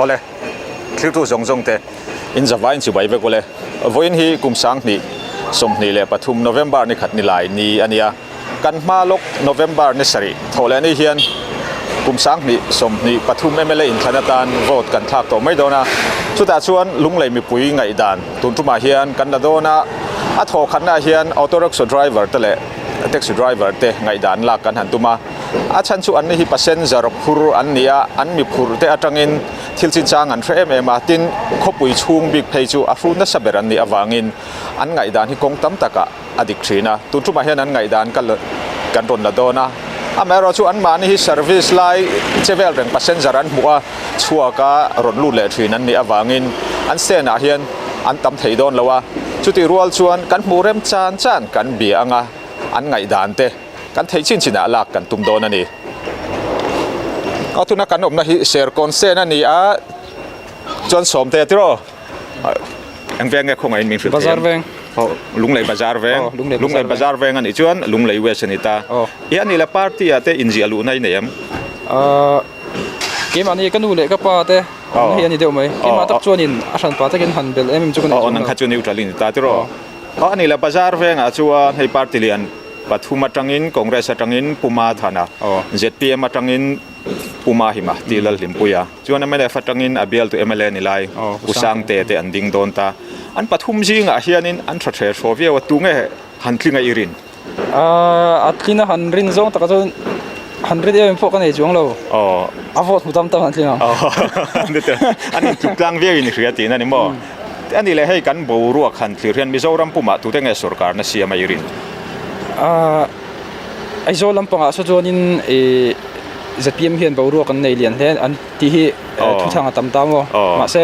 Awle, thiltu zawng zawng te in zavai in chibai vek ule. Vawiin hi kum 2023 November ni khat ni lai ni a nia. Kan hma lawk November ni sarih thawh leh ni hian kum 2023 mla inthlan atan vote kan thlak tawh mai dawn a. Chutah chuan Lunglei mipui ngaihdan tun tumah hian kan la dawn a, a thawh khatnaah hian auto rickshaw driver te leh taxi driver te ngaihdan lak kan han tum a. A chhan chu anni hi passenger phur an ni a, an mi phurh te atangin thil chinchang an hre em em a, tin khawpui chhung bik phei chu a hru nasa ber an nih avangin an ngaihdan hi kawng tam takah a dik thin a, tun tumah hian an ngaihdan ka kan rawn la dawn a, amaherawh chu anmahni hi service lai che vel reng passenger an hmuh a, chhuak a rawn lut leh thin an nih avangin an stand ah hian an tam thei dawn lo a, chutih rual chuan kan hmuh rem chan chan kan bia anga an ngaihdan te. Kan theih chin chinah lak kan tum dawn a ni. A tuna kan awmna hi Serkawn sen a ni a, chuan Sawmte a tiraw? Eng veng nge khawngaih in min hrilh thei Bazar veng. Aw, Lunglei Bazar veng. Aw, Lunglei Lunglei Bazar Bazar veng a nih chuan Lunglei West a ni ta. Aw. I a nih la party ah te inziah luhna i nei em? Ahh, keimahni ka nu leh ka pa te awmna hi a ni deuh mai. Keimah tak chuanin a hranpa takin han bel em em chu ka nei Aw, chuang nang lo. kha chu neutral i ni ta tiraw? Aw. Aw, a nih la Bazar vengah chuan hei party lian Pathum atangin Congress atangin Pu Mathana, zpm atangin Pu Mahima tih Lalhlimpuia, chuan mnf atangin a bialtu mla ni lai Pu Sangte te an ding dawn ta. An pathum zingah hianin an tha ther thaw viau a, tunge han tlinga i rin? A tlina han rin zawng takah chuan han rin em em pawh ka nei chuang lo. A vote hmu tam tam han tling ang. An intluk tlang viau in i hria tihna ni maw? A nih leh hei kan boruak han thlir hian Mizoram pumah tute nge sorkarna siam a i rin? Ahh Aizawl lampangah saw chuanin ih zpm hian boruak an nei lian hle an tih hi thuthang a tam ta maw? Mahse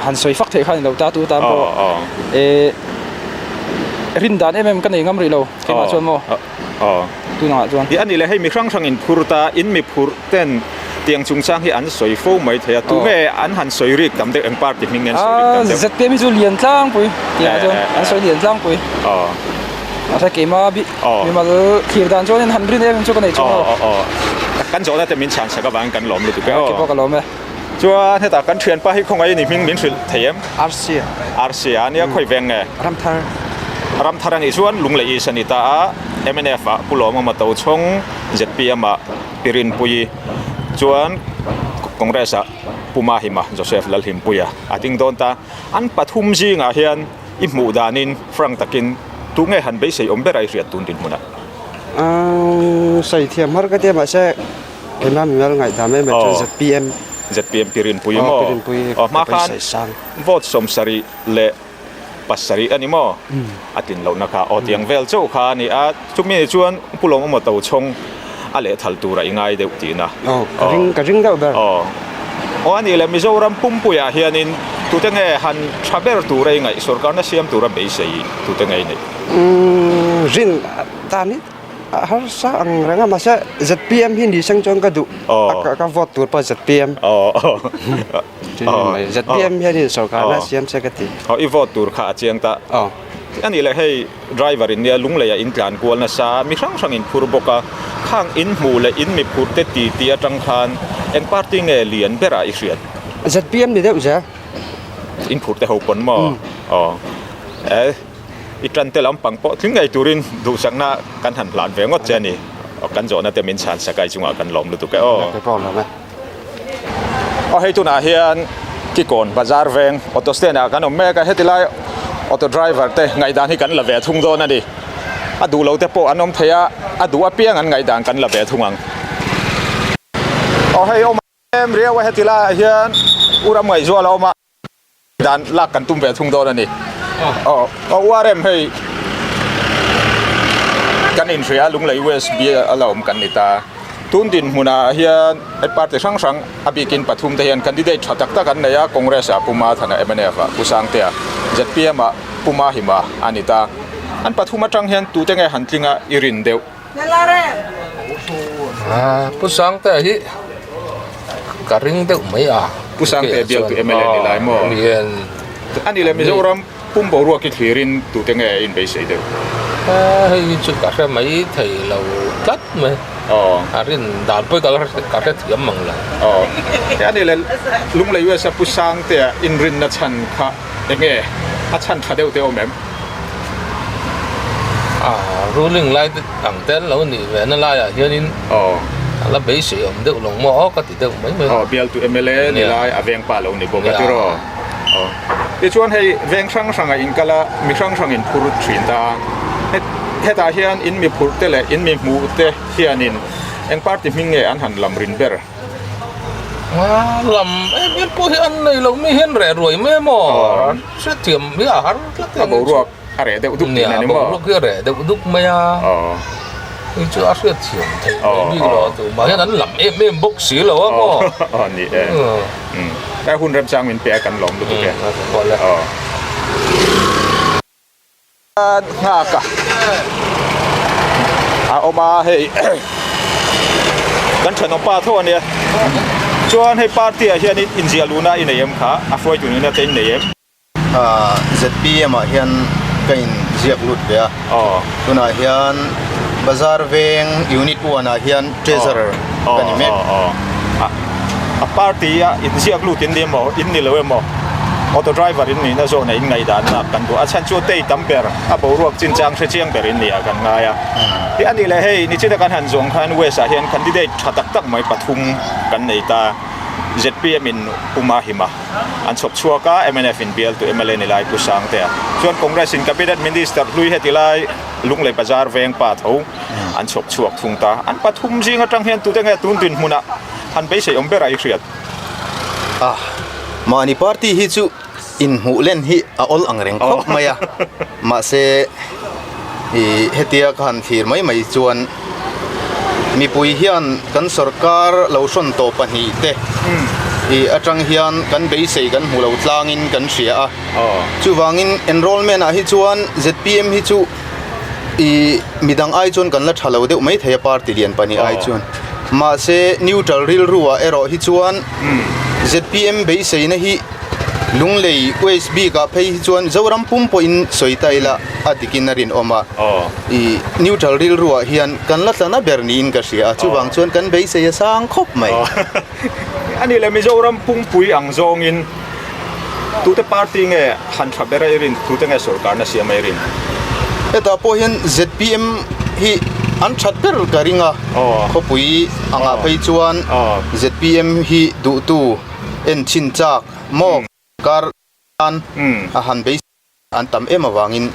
han sawi fak theih kha a ni lo ta tu tan pawh ih rin dan em em ka nei ngam rih lo keimah chuan maw? Tunah chuan. A nih leh hei mi hrang hrang in phur ta, in mi phurh ten tiang chungchang hi an sawi fo mai thei a, tunge an han sawi rik tam deuh, eng party hming nge an sawi rik tam deuh? ZPM hi chu lian tlangpui tiang ah chuan an sawi lian tlangpui. Mahse keima mimal thlir dan chuanin han rin em em chu ka nei chuang lo. Kan zawhna te min chhan sak avangin kan lawm lutuk e aw. Ke pawh ka lawm e. Chuan hetah kan thianpa hi khawngaih ni hming min hrilh thei em? Arsia. Arsia ania khawi veng nge? Ramthar. Ramthar anih chuan Lunglei East a ni ta a, mnf ah Pu Lawmawma Tochhawng, zpm ah Pi Rinpuii, chuan Congress ah Pu Mahima Joseph Lalhimpuia a ding dawn ta. An pathum zingah hian i hmuh danin frank takin tunge han beisei awm ber a i hriat tun dinhmunah? Sawi thiam har ka tia mahse Keimah mimal ngaihdan mai mai chuan zpm. Zpm pi Rinpui maw? Aw pi Rinpui Aw hma ka khan beisei sang. Vote 77 a ni maw? A tlin lohna kha aw tiang vel chauh kha a ni a, chumi ni chuan Pu Lawmawma Tochhawng a lehthal tura i ngai deuh tihna. Aw ka ring ka ring deuh ber. Aw aw a nih leh Mizoram pumpuiah hianin tute nge han tha ber tura i ngaih sorkarna siam tura beisei tute nge i neih? Umm rin tan hi A harsa ang reng a mahse zpm hi ni seng chuan ka duh a ka vote tur pawh zpm zpm hianin sorkarna siam se ka ti. Aw i vote tur kha a chiang ta. A nih leh hei driver in nia Lungleiah in tlan kual nasa mi hrang hrang in phur bawk a khang in hmuh leh in mi phurh te ti tih atang khan eng party nge lian berah i hriat? Zpm ni deuh zel. In phurh te ho pawn maw? Aw e. I tan te lampang pawh tling ngei turin duhsakna kan han hlan ve ngawt che a ni. Kan zawhna te min chhan sak a, i chungah kan lawm lutuk e aw. Aw hei tunah hian Kikawn Bazar veng auto stand ah kan awm mek a, heti lai auto driver te ngaihdan hi kan la ve thung dawn a ni. A duh lo te pawh an awm thei a, a duh apiang an ngaihdan kan la ve thung ang. Aw hei awm em riau a heti laiah hian U Ramngaihzuala a awm a. Dan lak kan tum ve thung dawn a ni. Aw URM hei kan inhria a Lunglei USB a la awm kan ni ta. Tun dinhmunah hian he party hrang hrang a bikin pathum te hian candidate tha tak tak an nei a, Congress ah Pu Mathana, mnf ah Pu Sangtea, zpm ah Pu Mahima a ni ta. An pathum atang hian tute nge han tlinga i rin deuh? Pu Sangtea hi ka ring deuh mai a. Pu Sangtea bialtu mla ni lai maw? A ni le Mizoram pum boruak hi thlirin tute nge a inbeisei deuh? Hei hi chu ka hre mai thei lo tlat mai. A rin dan pawh hi ka hrethiam mang lo. Aw. He a ni le Lunglei US a Pu Sangtea inrinna chhan kha enge a chhan tha deuh te awm em? A ruling lai te ang te an lo nih ve na laiah hianin a la beisei awm deuh lo maw aw ka ti deuh mai mai. Aw bialtu mla ni lai a veng pa lo ni bawk a tiraw. Aw tichuan hei veng hrang hrangah in kal a mi hrang hrang in phur thin ta a hetah hian in mi phurh te leh in mi hmuh te hianin eng party hming nge an han lam rin ber? Lam em em pawh hi an nei lo mi hian reh ruai mai a maw hrethiam hi a har tlat a boruak a reh deuh duk thin a ni maw? Boruak hi a reh deuh duk mai a hei chu a hriatthiam theih mai bik lo a tumah hian an lam em em bawk si lo a maw? Aw ni e. He hun remchang min pe a kan lawm lutuk e. Aw. Nghak a a awm a hei kan thenawm pa tho ania chuan hei party ah hian in inziah luhna i nei em kha a hruaitu nihna te in nei em. ZPM ah hian ka in ziak lut ve a tunah hian bazar veng unit one ah hian treasurer ka ni mek. A party a inziak lut in ni emaw in ni lo emaw auto driver in nihna zawhna in ngaihdanna kan duh a chhan chu tei tam ber a boruak chinchang hre chiang ber in ni ah kan ngai a hi a nih leh hei nichina kan han zawng khan west ah hian candidate tha tak tak mai pathum kan nei ta zpm in Puma Hima an chhawp chhuak a mnf in bialtu mla ni lai Pu Sangtea chuan Congress in cabinet minister hlui heti lai Lunglei Bazar veng pa tho an chhawp chhuak thung ta. An pathum zing atang hian tute nge tun dinhmunah han beisei awm ber a i hriat? A, mahni party hi chu inhmuh len hi a awl ang reng khawp mai a, mahse i hetia ka han thlir mai mai chuan mipui hian kan sorkar lo hrawn tawh pahnihte i atang hian kan beisei kan hmu lo tlangin kan hria a. Chuvangin enrollment ah hi chuan zpm hi chu ih midang ai chuan kan la tha lo deuh mai thei a party lian pahnih ai chuan mahse neutral rilru ah erawh hi chuan zpm beiseina hi Lunglei West bik ah phei hi chuan Zoram pum pawhin sawi ta ila a dikin a rinawm a ih neutral rilru ah hian kan la tlana ber niin ka hria a chuvang chuan kan beisei a sang khawp mai. A nih leh Mizoram pumpui ang zawngin Tute party nge han tha ber a i rin? Tute nge sorkarna siam a i rin? Hetah pawh hian zpm hi an that ber ka ring a, khawpui angah phei chuan zpm hi duhtu en chhin chak maw kar tan a han beisei An tam em avangin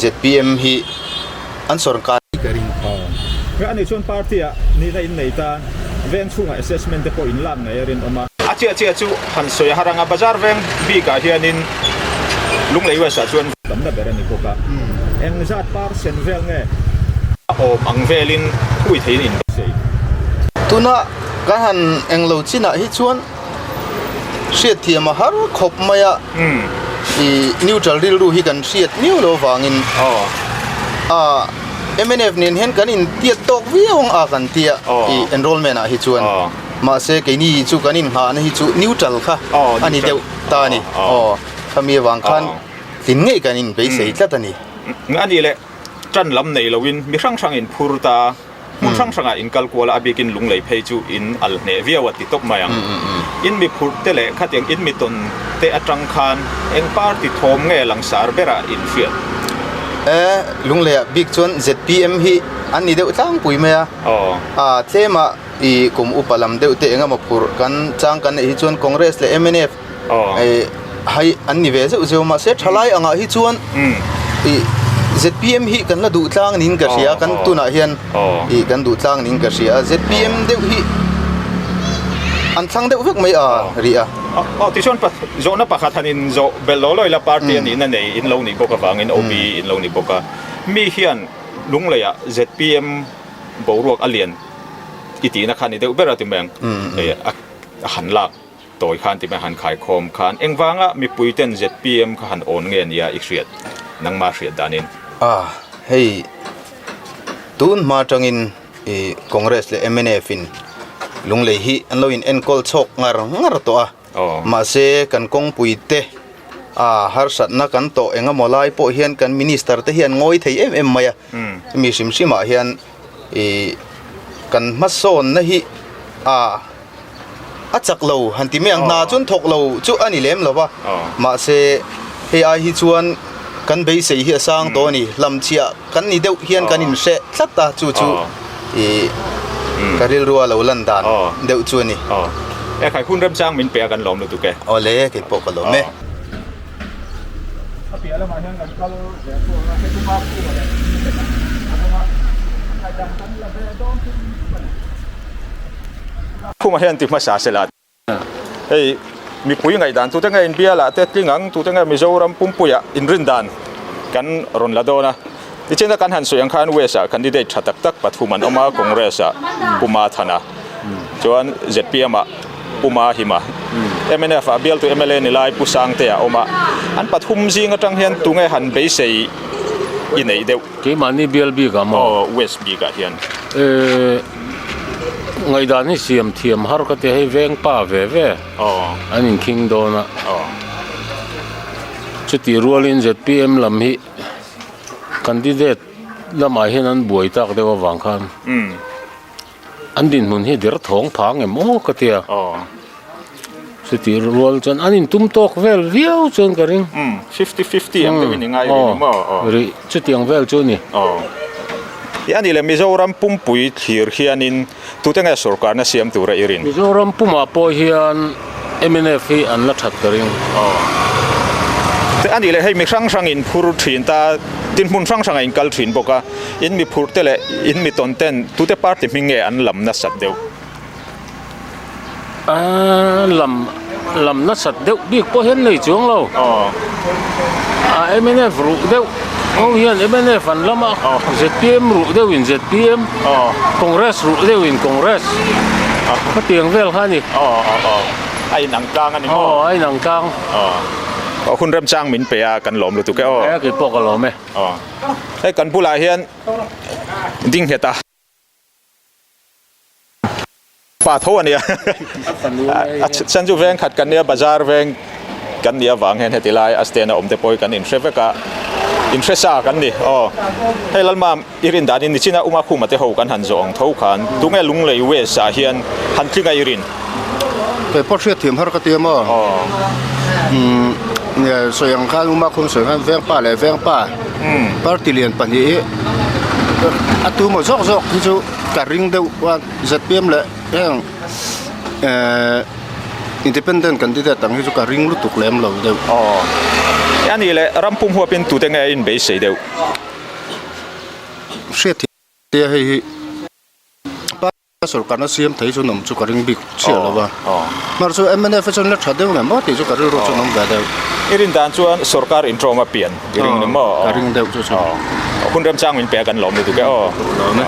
zpm hi an sawrkar hi ka ring. Nge anih chuan party ah nihna in nei ta, veng chhungah assessment te pawh in lak ngei a rinawm a. A chiah chiah chu han sawi a har ang a, bazar veng bikah hianin Lunglei West ah chuan tamna ber a ni bawk a, eng zat percent vel nge a awm ang velin hui theiin in beisei. Tuna kan han englo chinah hi chuan hriatthiam a har khawp mai a i neutral rilru hi kan hriat miau lo vangin a mnf nen hian kan intiat tawk viau ang a kan tia i enrollment ah hi chuan mahse keini chu kan inghahna hi chu neutral kha a ni deuh ta a ni aw khami avang khan tlin ngei kan inbeisei tlat a ni. A nih leh tan lam nei loin mi hrang hrang in phur ta. Hmun hrang hrangah in kal kual a, a bikin Lunglei phei chu in al hneh viau a ti tawp mai ang. In mi phurh te leh khatiang in mi tawn te atang khan eng party thawm nge langsar berah in hriat? E, Lungleiah bik chuan zpm hi an ni deuh tlangpui mai a. A, tlema i kum upa lam deuh te engemaw phurh kan chang kan neih hi chuan Congress leh mnf Hei an ni ve zeuh zeuh mahse thalai angah hi chuan ih zpm hi kan la duh tlang niin ka hria kan tunah hian ih kan duh tlang niin ka hria a zpm deuh hi an thlang deuh vek mai a ri a. Aw tichuan zawhna pakhat han in zawh belh law law ila party a nihna nei in lo nih bawk avangin OB in lo ni bawk a mi hian Lungleiah zpm boruak a lian i tihna kha ni deuh ber a ti mai ang a han lak. Tawi khan ti mai han khaikhawm khan engvanga mipui ten zpm kha han awn nge nia i hriat nangma hriat danin? A, hei tun hma atangin i Congress leh mnf in Lunglei hi an lo in enkawl chhawk ngar ngar tawh a, mahse kan kawngpui te a harsatna kan tawh engemaw lai pawh hian kan minister te hi an ngawi thei em em mai a, hemi hrim hrim ah hian i. Kan hmasawnna hi a a chak lo han ti mai ang hna chuan thawk lo chu a ni lem lo va mahse hei ai hi chuan kan beisei hi a sang tawh a ni hlamchhiah kan ni deuh hian kan inhreh tlat a chu chu ih ka rilrua lo lan dan deuh chu a ni. E khai hun remchang min pe a kan lawm lutuk e. Awle kei pawh ka lawm e. A piah lamah hian kan kal ve thung a, heti hma khuma leh a hnunga ngaihdam kan la ve dawn thung a ni. Khuma hian ti hmasa se la. Hei mipui ngaihdan tute nge inbial ah te tling ang tute nge Mizoram pumpuiah inrin dan kan rawn la dawn a. Tichina kan han sawi ang khan West ah candidate tha tak tak pathum an awm a, Congress ah Pu Mathana chuan zpm ah Pu Mahima, mnf ah bialtu mla ni lai Pu Sangtea a awm a, an pathum zing atang hian tunge han beisei i neih deuh? Keimahni bial bik ah maw? Aw, West bik ah hian. Eee ngaihdan hi siam thiam har ka ti a, hei veng pa ve ve an inkhing dawn a, chutih rualin zpm lam hi Candidate lamah hian an buai tak deuh avang khan an dinhmun hi der thawng phang em aw ka tia. Chutih rual chuan an intum tawk vel viau chuan ka ring. 50-50 ang deuhin i ngai rih ni maw? Rih chutiang vel chu a ni. A nih leh Mizoram pumpui thlir hianin Tute nge sorkarna siam tura i rin? Mizoram pumah pawh hian mnf hi an la that ka ring. Aw. Te a nih leh hei mi hrang hrang in phur thin ta, tin hmun hrang hrangah in kal thin bawk a, in mi phurh te leh in mi tawn ten tute party hming nge an lam nasat deuh? Aaa lam lam nasat deuh bik pawh hian nei chuang lo. Aw. A mnf ruh deuh ho hian mnf an lam a, zpm ruh deuh in zpm, Congress ruh deuh in Congress khatiang vel kha a ni. Aw aw aw a inang tlang a ni maw? Aw a inang tlang. Aw hun remchang min pe a kan lawm lutuk e aw. E keipawh ka lawm e. Aw hei kan bulah hian ding nghet a. Pa tho a nia. A chhan chu veng khat kan nia bazar veng kan nih avang hian heti lai a stand a awm te pawh hi kan inhre vek a, inhre sa kan ni. Aw hei Lalmam i rin danin nichina Uma Khuma te ho kan han zawh ang tho khan tunge Lunglei West ah hian han tling a i rin? Kei pawh hriat thiam har ka ti a maw? Umm sawi ang khan Uma Khum sawi khan vengpa leh vengpa party lian pahnih hi a tu maw zawk zawk hi chu ka ring deuh a zpm leh heng ehh independent candidate ang hi chu ka ring lutuk lem lo deuh. Aw a nih leh ram pum huapin tute nge a inbeisei deuh? Hriat thiam hei hi. A sorkarna siam thei chu nawm chu ka ring bik chiah lo va, hmar chu mnf chuan la tha deuh ngem maw tih chu ka rilru chu nawm ve deuh. I rin dan chuan sorkar intawm a pian i ring ni maw? Ka ring deuh chu chu. Hun remchang min pe a kan lawm lutuk e aw. Lawm e.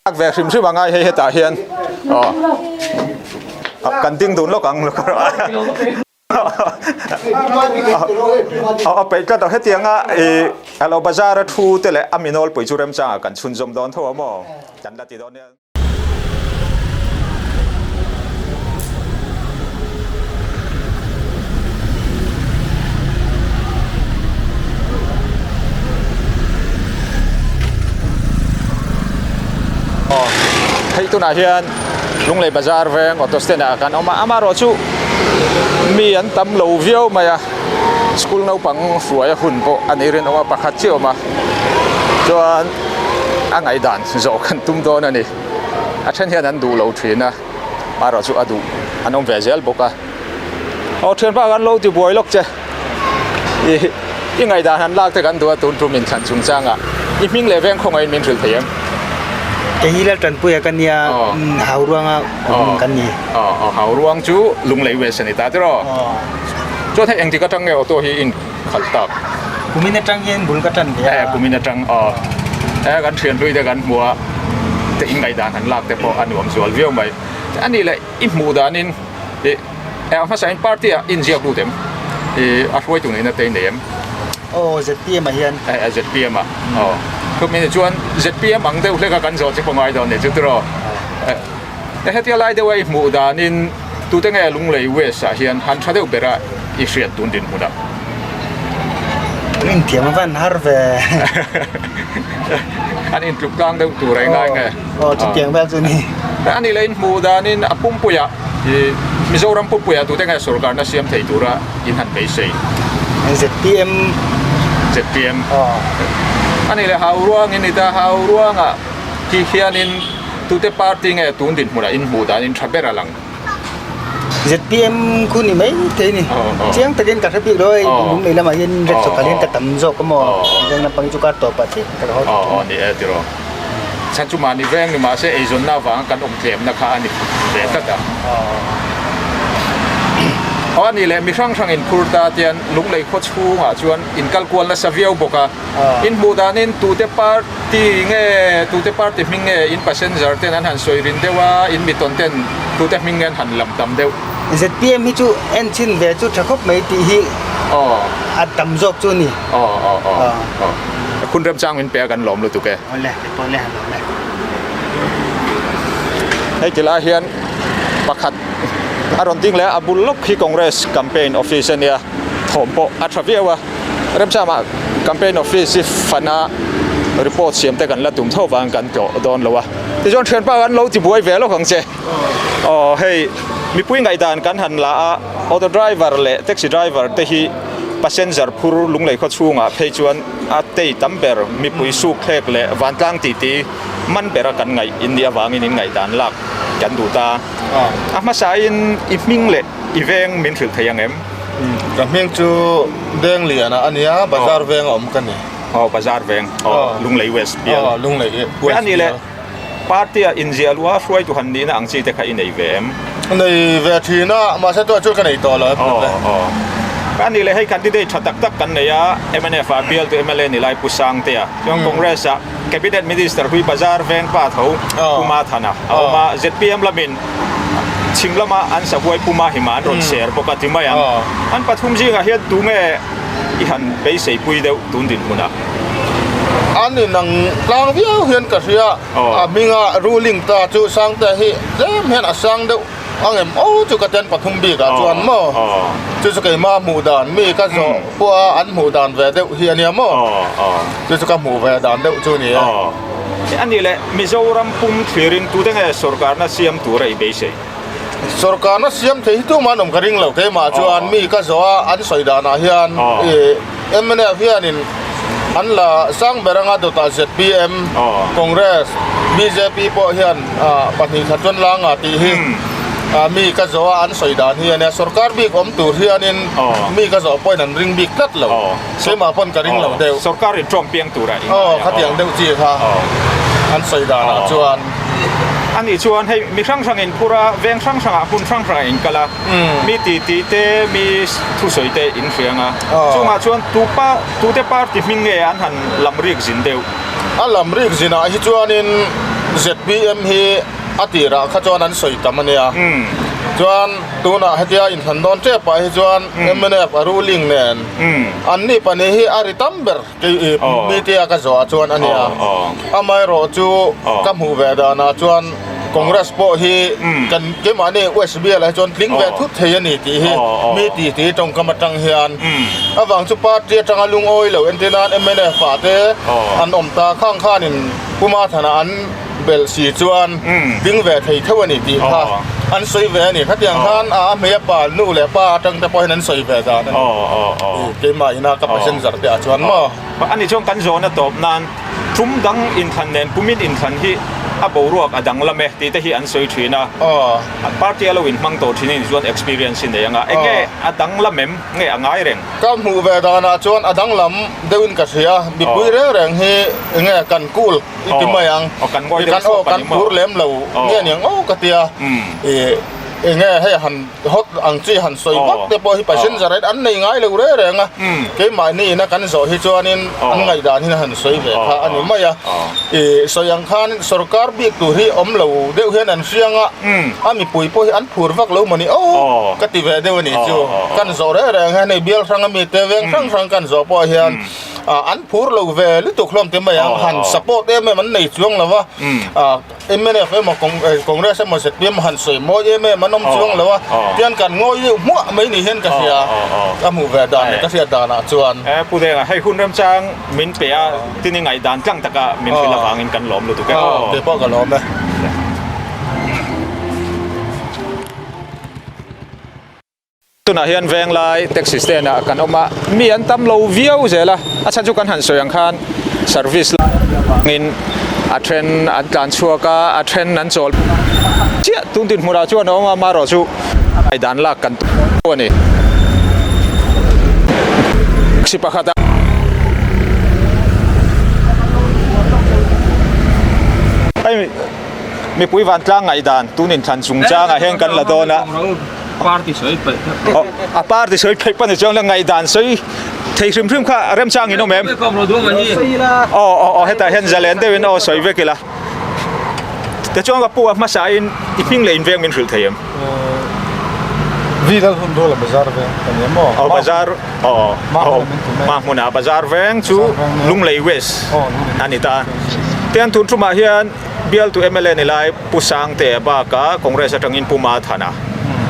Ak ve hrim hrim angai hei hetah hian aw kan ding dun lawk ang a peih tlat a hetianga ih alo bazar a thu te leh a mi nawlpui chu remchangah kan chhunzawm dawn tho a maw kan la ti dawn nia. Hei tunah hian Lunglei Bazar veng auto stand ah kan awm a, amaherawh chu mi an tam lo viau mai a, school naupang hruai a hun pawh a ni rinawm a, pakhat chiah a awm a chuan a ngaihdan zawh kan tum dawn a ni. A then hian an duh lo thin a, amaherawh chu a duh an awm ve zel bawk a. Aw thianpa kan lo ti buai lawk che, i i ngaihdan han lak te kan duh a tun tum inthlan chungchangah i hming leh veng khawngaihin min hrilh thei em? Kei hi Laltanpuia ka nia, Hauruanga awm kan ni. Aw Hauruang chu Lunglei West a ni ta tiraw? Chuan hei engtik atang nge auto hi in khalh tak? Kumin atang hian bul ka tan ve a. Eh kumin atang aw. Eh kan thian hlui te kan hmu a, te in ngaihdan han lak te pawh a nuam zual viau mai. A nih leh i hmuh danin i. A hmasa in party ah inziak lut em? A hruaitu nihna te i nei em? Aw ZPM ah hian. A ZPM ah aw. Khumi ni chuan ZPM ang deuh hlek a kan zawh che pawh ngai dawn ni chu tiraw. Hetia lai deuh a i hmuh danin tute nge Lunglei West ah hian han tha deuh ber a i hriat tun dinhmun ah? An inthiam a van har ve. An intluk tlang deuh tur a i ngai nge? Aw chutiang vel chu ni. A nih leh in hmuh danin a pumpuiah Mizoram pumpuiah tute nge sorkarna siam thei tura in han beisei? ZPM. ZPM. A nih leh hau ruang in ni ta, hau ruangah hi hianin tute party nge tun dinhmunah in hmuh danin tha ber a lang? ZPM khu ni mai thei ni. Chiang takin ka hre bik lo a, lung lei lamah hian red chawkal hian ka tam zawk a maw? Veng lampang hi chu kar tawp ah chiah ka la haw tawh. Aw ni e tiraw. Chhan chu mahni veng ni mahse eizawnna avanga kan awm tlemna kha a ni ve tlat a. Aw a nih leh mi hrang hrang inphur ta tian Lunglei khaw chhungah chuan inkal kual nasa viau bawk a. In hmuh danin tute party nge tute party hming nge in passenger ten an han sawi rin deuh a, in mi tawn ten tute hming nge an han lam tam deuh. ZPM hi chu en chhin ve chu tha khawp mai tih hi a tam zawk chu a ni. Aw aw aw aw. Hun remchang min pe a kan lawm lutuk e. Awle kei pawh le lawm e. Hei ti lai hian pakhat a rawn ding leh a, a bul lawk hi Congress campaign office a nia, thawm pawh a tha viau a. Remchama campaign office hi fana report siam te kan la tum tho vang kan tlawh dawn lo a. Tichuan thianpa kan lo ti buai ve lawk ang che. Aw hei mipui ngaihdan kan han la a, auto driver leh taxi driver te hi passenger phur lunglei khaw chhungah phei chuan a tei tam ber mipui suk thlek leh vantlang titi man bera kan ngaih in nih avangin in ngaihdan lak kan duh ta. A hmasain i hming leh I veng min hrilh thei ang em? Ka hming chu Dengliana a nia, Bazar veng a awm ka ni. Aw, Bazar veng. Aw, Lunglei West bial. Aw, Lunglei West bial. A nih leh, party-a inziah luh a hruaitu han nihna ang chi te kha i nei ve em? Nei ve thin a, mahse tunah chuan ka nei tawh lo. Aw, aw. A nih leh, hei candidate tha tak tak kan nei a, MNF-ah bialtu mla ni lai Pu Sangtea, chuan Congress-ah Cabinet Minister hui Bazar veng pa tho Pu Mathana a awm a, zpm lamin Chhim lama an sahuai puma hima an rawn ser bawk a ti mai ang. An pathum zingah hian tunge i han beisei pui deuh tun dinhmunah? An inang tlang viau hian ka hria. A hminga ruling ta chu Sangte hi tlem hian a sang deuh ang em aw chu ka ten pathum bikah chuan maw? Chu chu keimah hmuh dan mi ka zawh pawh a an hmuh dan ve deuh hi a nia maw? Chu chu ka hmuh ve dan deuh chu a ni e. A nih leh Mizoram pum thlirin tute nge sorkarna siam tura i beisei? Sorkarna siam thei hi tumah an awm ka ring lo keimah chuan mi ka zawh a an sawi danah hian mnf hianin an la sang ber anga dawtah zpm, Congress, bjp pawh hian pahnihkhat chuan la nga tih hi mi ka zawh a an sawi dan hi a nia. Sorkar bik awm tur hianin mi ka zawh pawhin an ring bik tlat lo. Keimah pawn ka ring lo deuh. Sorkar in ṭawng piang tura i ngai a. Aw, khatiang deuh chi kha an sawi danah chuan. A nih chuan hei mi hrang hrang in phur a, veng hrang hrangah hmun hrang hrangah in kal a, mi titi te, mi thusawi te in hriang a. Chungah chuan tu pa, tute party hming nge an han lam rik zin deuh? A lam rik zinah hi chuanin zpm hi a tirah kha chuan an sawi tam a nia. Chuan tunah hetia inthlan dawn tep ah hi chuan mnf a ruling nen an ni pahnih hi a ri tam ber media ka zawh ah chuan a nia. Amaherawh chu ka hmuh ve danah chuan Congress pawh hi kan keimahni West bialah hi chuan tling ve thut thei a ni tih hi mi ti ti tawngkam atang hian avang chu party atanga lungawi lo entir nan mnf ah te an awm ta khang khanin Pu Mathana an belh si chuan ding ve thei theuh a ni tih kha an sawi ve a ni. Khatiang khan a hmei a pa nu leh pa atang te pawhin an sawi ve dan a ni. Keimah ina ka passenger te ah chuan maw. A nih chuan kan zawhna tawp nan tum dang inthlan nen kumin inthlan hi a boruak a danglam e tih te hi an sawi thin a. Party a lo inhmang tawh thin a nih chuan experience i nei ang a. Enge a danglam em? Nge a ngai reng? Ka hmuh ve danah chuan a danglam deuhin ka hria. Mipui reng reng hi enge kan cool i ti mai ang. Aw kan ngawi deuh Aw kan phur lem lo nge niang aw ka tia. Enge hei han hot ang chi han sawi vak te pawh hi passenger in an nei ngai lo reng reng a, keimahni ina kan zawh hi chuanin an ngaihdan hi han sawi ve kha a ni mai a. Ih sawi ang khan sorkar bik tur hi awm lo deuh hian an hriang a, a mipui pawh hi an phur vak lo mawni aw ka ti ve deuh a nih chu. Kan zawh reng reng hian hei bial hrang ami te veng hrang hrang kan zawh pawh hian an phur lo ve lutuk hlawm te mai ang, han support em em an nei chuang lo va. Mnf emaw Congress emaw zpm han sawi mawi em em an awm chuang lo a, tian kan ngawi deuh hmuah mai ni hian ka hria, ka hmuh ve dan leh ka hriat danah chuan. Pu Denga, hei hun remchang min pe a, tin i ngaihdan tlang taka min hrilh avangin kan lawm lutuk e. Kei pawh ka lawm e. Tunah hian Venglai taxi stand ah kan awm a, mi an tam lo viau zel a, a chhan chu kan han sawi ang khan service langin a then an tlan chhuak a, a then an chawl chiah tun dinhmunah chuan a awm a, amaherawh chu dan lak kan tum a ni. Taxi pakhat a. Hei mipui vantlang ngaihdan tun inthlan chungchangah hian kan la dawn a. Party sawi peih kha. A party sawi peih pawh ni chuang la ngaihdan sawi thei hrim hrim kha remchang in awm em? Aw aw aw hetah hian zalen deuhin aw sawi vek ila. Tichuan ka pu a hmasa in i hming leh in veng min hrilh thei em? Vi lal hun rual a bazar veng ka ni em aw? Aw bazar aw aw Mahmuna bazar veng chu Lunglei West a ni ta. Tian tun tumah hian Bialtu mla ni lai Pu Sangtea bakah Congress atangin Pu Mathana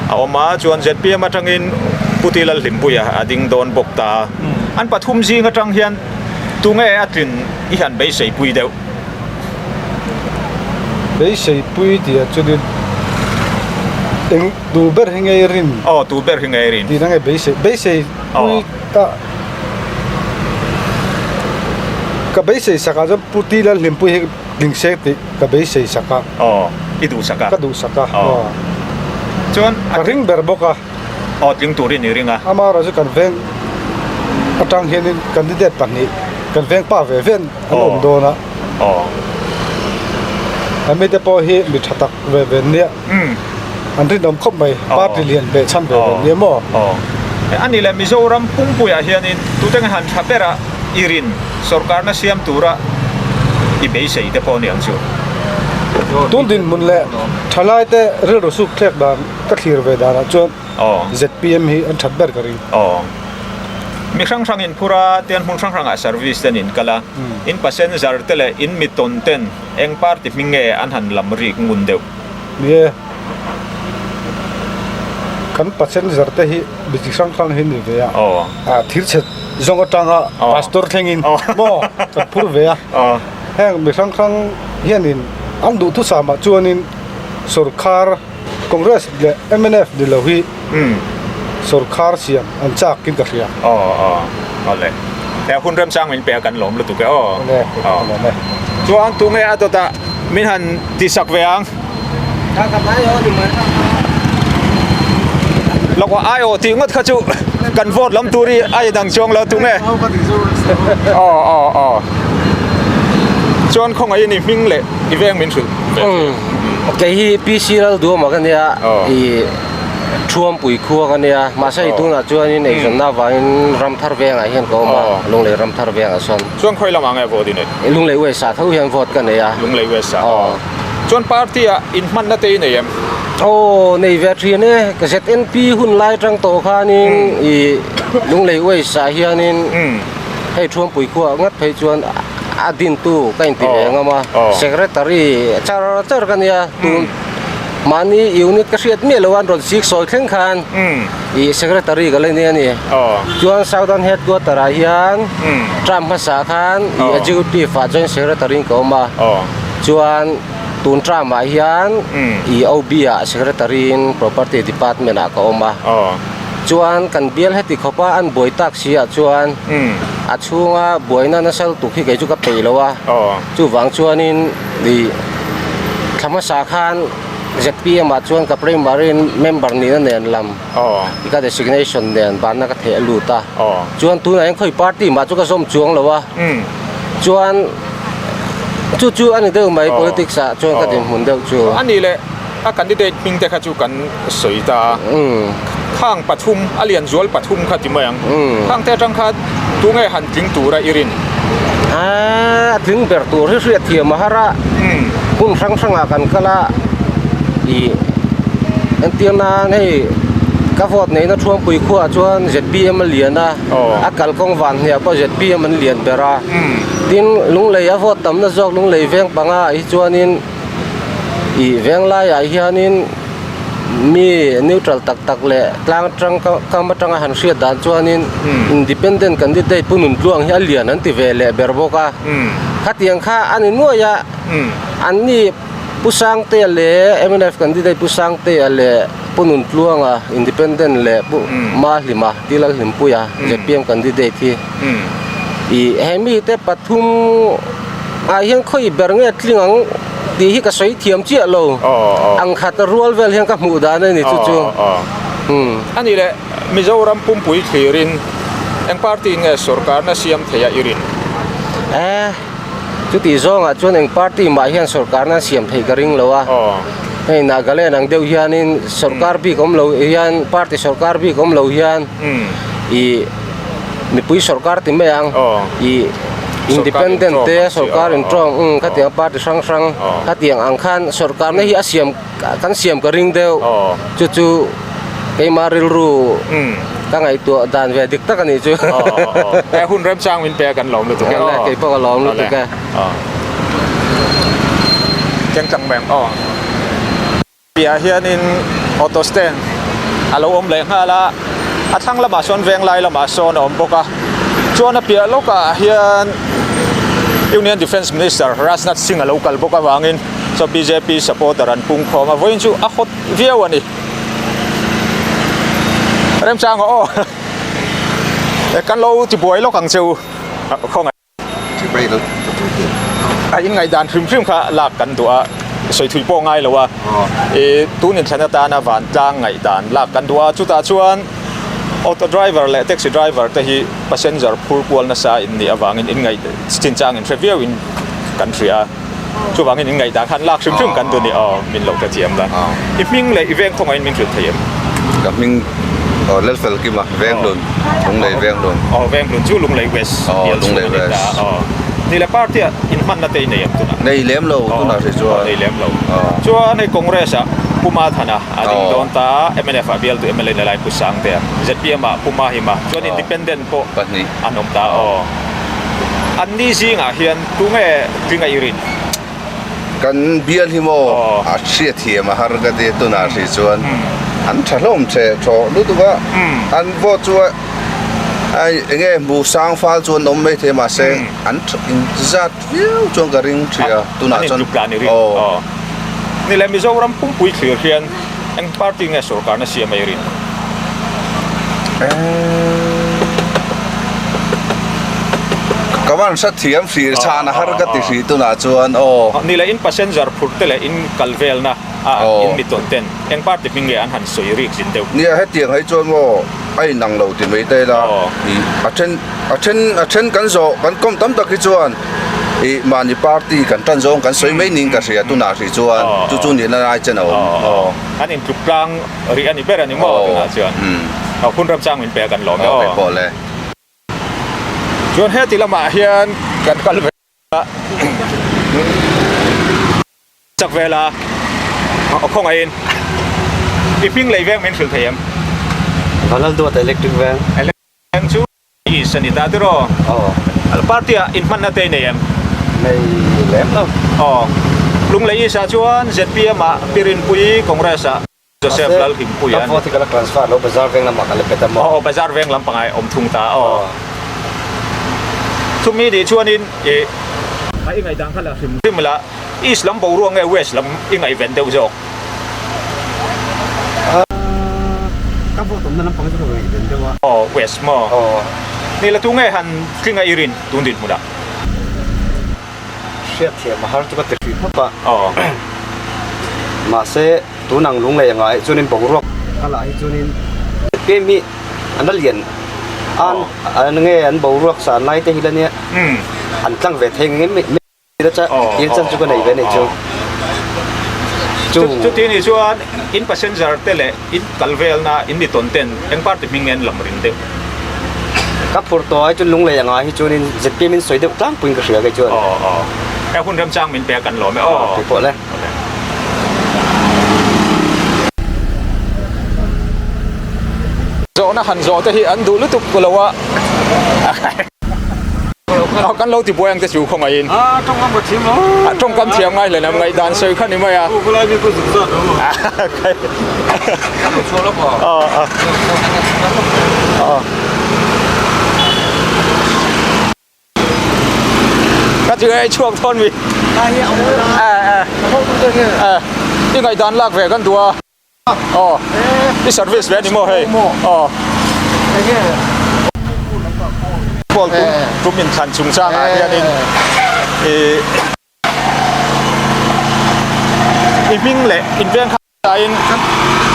a awm a, chuan zpm atangin Pu Ti Lalhlimpuia a ding dawn bawk ta a. An pathum zing atang hian tunge a tlin i han beiseipui deuh? Beiseipui tih ah chuanin eng tu ber hi nge i rin? Aw, tu ber hi nge i rin? Tihna nge beisei beiseipui ta ka beisei sakah chuan Pu Ti Lalhlimpuia hi Tling sek tih ka beisei sak a. Aw, i duh sak a. Ka duh sak a, aw. Chuan ka ring ber bawk a. Aw, tling turin i ring a. Amaherawhchu kan veng atang hianin candidate pahnih kan veng pa ve ve an awm dawn a. Aw. An mite pawh hi mi tha tak ve ve an nia. An rinawm khawp mai, party lian beh chhan ve ve an nia maw? Aw. A nih leh Mizoram pumpuiah hianin tute nge han tha ber a i rin sorkarna siam tura i beisei te pawh a ni ang chu. Tun dinhmun leh thalaite rilru suk thlek dan ka thlir ve danah chuan zpm hi an that ber ka ring. Aw. Mi hrang hrang in phur a, tian hmun hrang hrangah service ten in kal a, in passenger te leh in mi tawn ten eng party hming nge an han lam rik ngun deuh? Ni e. Kan passenger te hi mi chi hrang hrang hi ni ve a. A thil chhe zawng atanga pastor thlengin maw kan phur ve a. Heng mi hrang hrang hianin an duhthusam ah chuanin sorkar Congress leh mnf ni lo hi sorkar siam an chak in ka hria. Aw aw awle. He hun remchang min pe a kan lawm lutuk e aw. Awle awle. Chuan tunge a dawtah min han tisak ve ang. Lawk aw aiawh tih ngawt kha chu kan vote lam tur hi a inang chuang lo tunge. Aw aw aw. Chuan khawngaihin i hming leh i veng min hrilh ve thei. Kei hi PC Lalduama ka nia i Thuampui khua ka nia mahse i tunah chuanin eizawnna avangin Ramthar vengah hian ka awm a Lunglei Ramthar vengah sawn. Chuan khawi lamah nge vote i neih? Lunglei West ah tho hian vote ka nei a. Lunglei West ah aw. Chuan party ah inhmanna te i nei em? Aw nei ve thin e, ka ZNP hun lai atang tawh khanin i Lunglei West ah hianin hei Thuampui khuaah ngat phei chuan a dintu ka inti ve ngam a, secretary char char ka nia tun mahni unit ka hriat miah lo a an rawn sik sawi thleng khan ih secretary ka la ni a ni. Chuan Southern Headquarter ah hian term hmasa khan ih executive ah joint secretary in ka awm a. Chuan tun term ah hian ih OB ah secretary in property department ah ka awm a. Chuan kan bial heti khawp a an buai tak si ah chuan a chhunga buaina nasa lutuk hi kei chu ka peih lo a. Chuvang chuanin ih thla hmasa khan zpm ah chuan ka primary member nihna nen lam i ka designation nen banna ka theh a lut a. Chuan tunah hian khawi party mah chu ka zawm chuang lo a. Chuan chu chu a ni deuh mai politics ah chuan ka dinhmun deuh chu. A nih leh. A candidate hming te kha chu kan sawi ta a. Khang pathum, a lian zual pathum kha ti mai ang. Khang te atang kha tunge han tling tura i rin? A tling ber tur hi hriat thiam a har a, hmun hrang hrangah kan kal a, ih entir nan hei ka vote neihna Thuampui khuaah chuan zpm a lian a, a kalkawng van hniah pawh zpm an lian ber a, tin Lunglei a vote tamna zawk Lunglei veng panga ah hi chuanin ih veng laiah hianin Mi neutral tak tak leh tlang atang kam atanga han hriat dan chuanin independent candidate Pu Nuntluang hi a lian an ti ve leh ber bawk a. Khatiang kha a ni nuai a, anni Pu Sangtea leh mnf candidate Pu Sangtea leh Pu Nuntluanga independent leh Pu Mahlima Tilalhlimpuia zpm candidate hi Ih he mite pathum ah hian khawi ber nge tling ang tih hi ka sawi thiam chiah lo. Ang khat rual vel hian ka hmuh dan a ni chu chu. A nih leh Mizoram pumpui thlirin eng party in nge sorkarna siam thei a i rin? Eh. Chutih zawngah chuan eng party mah hian sorkarna an siam theih ka ring lo a. Hei Nagaland ang deuh hianin sorkar bik awm lo hian party sorkar bik awm lo hian ih mipui sorkar ti mai ang ih independent te sorkar inṭawng umm khatiang party hrang hrang khatiang ang khan sorkarna hi a siam Kan siam ka ring deuh. Chu chu keimah rilru ka ngaihtuah dan ve dik tak a nih chu. He hun remchang min pe a kan lawm lutuk e. Awle kei pawh ka lawm lutuk e. Keng tlang meng aw. Piah hianin auto stand a lo awm leh nghal a, a thlang lamah sawn veng lai lamah sawn a awm bawk a. Chuan a piah lawkah hian Union Defence Minister Rajnath Singh a lo kal bawk avangin Chaw bjp supporter an pung khawm a vawiin chu a hot viau a ni. Remchang aw kan lo ti buai lawk ang che u khawngaih. A in ngaihdan hrim hrim kha lak kan duh a sawi thui pawh ngai lo a i tun inthlan atana vantlang ngaihdan lak kan duh a chutah chuan auto driver leh taxi driver te hi passenger phur kual nasa in nih avangin in ngaih chinchang in hre viau in kan hria a. Chuvangin in ngaihdan khan lak hrim hrim kan duh ni aw min lo ta chiam la. I hming leh i veng khawngaihin min hrilh thei em? Ka hming aw Lalfel Kima Venghlun, Lunglei Venghlun. Aw Venghlun chu Lunglei West bial chhung a ni ta aw. Ni le party ah in hmanna te i nei em tunah? Nei lem lo tunah hrih chuan. Aw nei lem lo. Chuan hei Congress ah Pu Mathana a ding dawn ta a, mnf ah bialtu mla ni lai Pu Sangtea, zpm ah Pu Mahima chuan Independent pawh an awm ta aw. Anni zingah hian tunge tlinga i rin? Kan bial hi maw a hriatthiam a har ka ti tunah hrih chuan an tha hlawm che thaw lutuk a, an vote chu a enge hmu sang fal chu an awm maithei mahse an inzat viau chuan ka ring ṭhi a tunah chuan aw. Ni le Mizoram pumpui thlir hian eng party nge sorkarna siam a i rin? Ka van hre thiam hrih chhan a har ka ti hrih tunah chuan aw. Ni le in passenger phurh te leh in kal velna a in mi tawn ten eng party hming nge an han sawi rik zin deuh? Nia hetiang hei chuan maw a inang lo ti mai ta ila ih a then a then a then kan zawh kan kawm tam tak hi chuan ih mahni party kan tan zawng kan sawi mai niin ka hria tunah hrih chuan chu chu nihna lai chen a awm aw. An intluk tlang rih a ni ber a ni maw tunah chuan aw hun ramchang min pe a kan lawm e aw. Pawh le. Chuan heti lamah hian kan kal ve a chak vel a aw khawngaihin i hming lei veng min hrilh thei em? Vanlal Duat Electric Veng. Veng chu East a ni ta tiraw? Aw. Party ah inhmanna te i nei em? Nei lem lo. Aw. Lunglei East ah chuan zpm ah Pirinpui Congress ah Joseph Lalhimpuia a ni. Ka vote hi ka la transfer lo, Bazar veng lamah ka la pet a maw? Aw, Bazar veng lam pangai awm thung ta aw. Chumi nih chuanin i. A i ngaihdan kha la hrim hrim la, East lam boruak nge West lam i ngaihven deuh zawk? Ka vote awmna lampang chu ka ngaihven deuh a. Aw, West maw? Aw. Ni la tunge han tlinga i rin tun dinhmunah? Hriatthiam a har chu ka ti hrih khawp a. Mahse, tun ang lunglei anga hi chuanin boruak a lah hi chuanin pem hi an la lian an an nge an boruak san lai te hi la nia an tlang ve thei ngei mai la cha thil chan chu ka nei ve nei chu. Chuti nih chuan in passenger te leh in kal velna in ni tawn ten eng party hming nge an lam rin deuh? Ka phur tawh ai chuan Lunglei anga hi chuanin zpm in sawi deuh tlangpuiin ka hria kei chuan. Aw aw. He hun remchang min pek an lawm e aw. Tih pawh le. Zawhna han zawh te hi an duh lutuk lo a. Aw kan lo ti buai ang te chu khawngaihin. A tawngkam ka thiam lo. A tawngkam thiam ngai hlen am ngaihdan sawi kha ni mai a. Ku lai mi ku zuk zat lo. Ka chhuah lawk aw. Aw aw. Ka ti ngai chhuak thawn mi. I ngaihdan lak ve kan duh a. Aw i service ve a ni maw hei. Aw. Pawl tum tum inthlan chungchangah hianin i i hming leh inveng kha Tain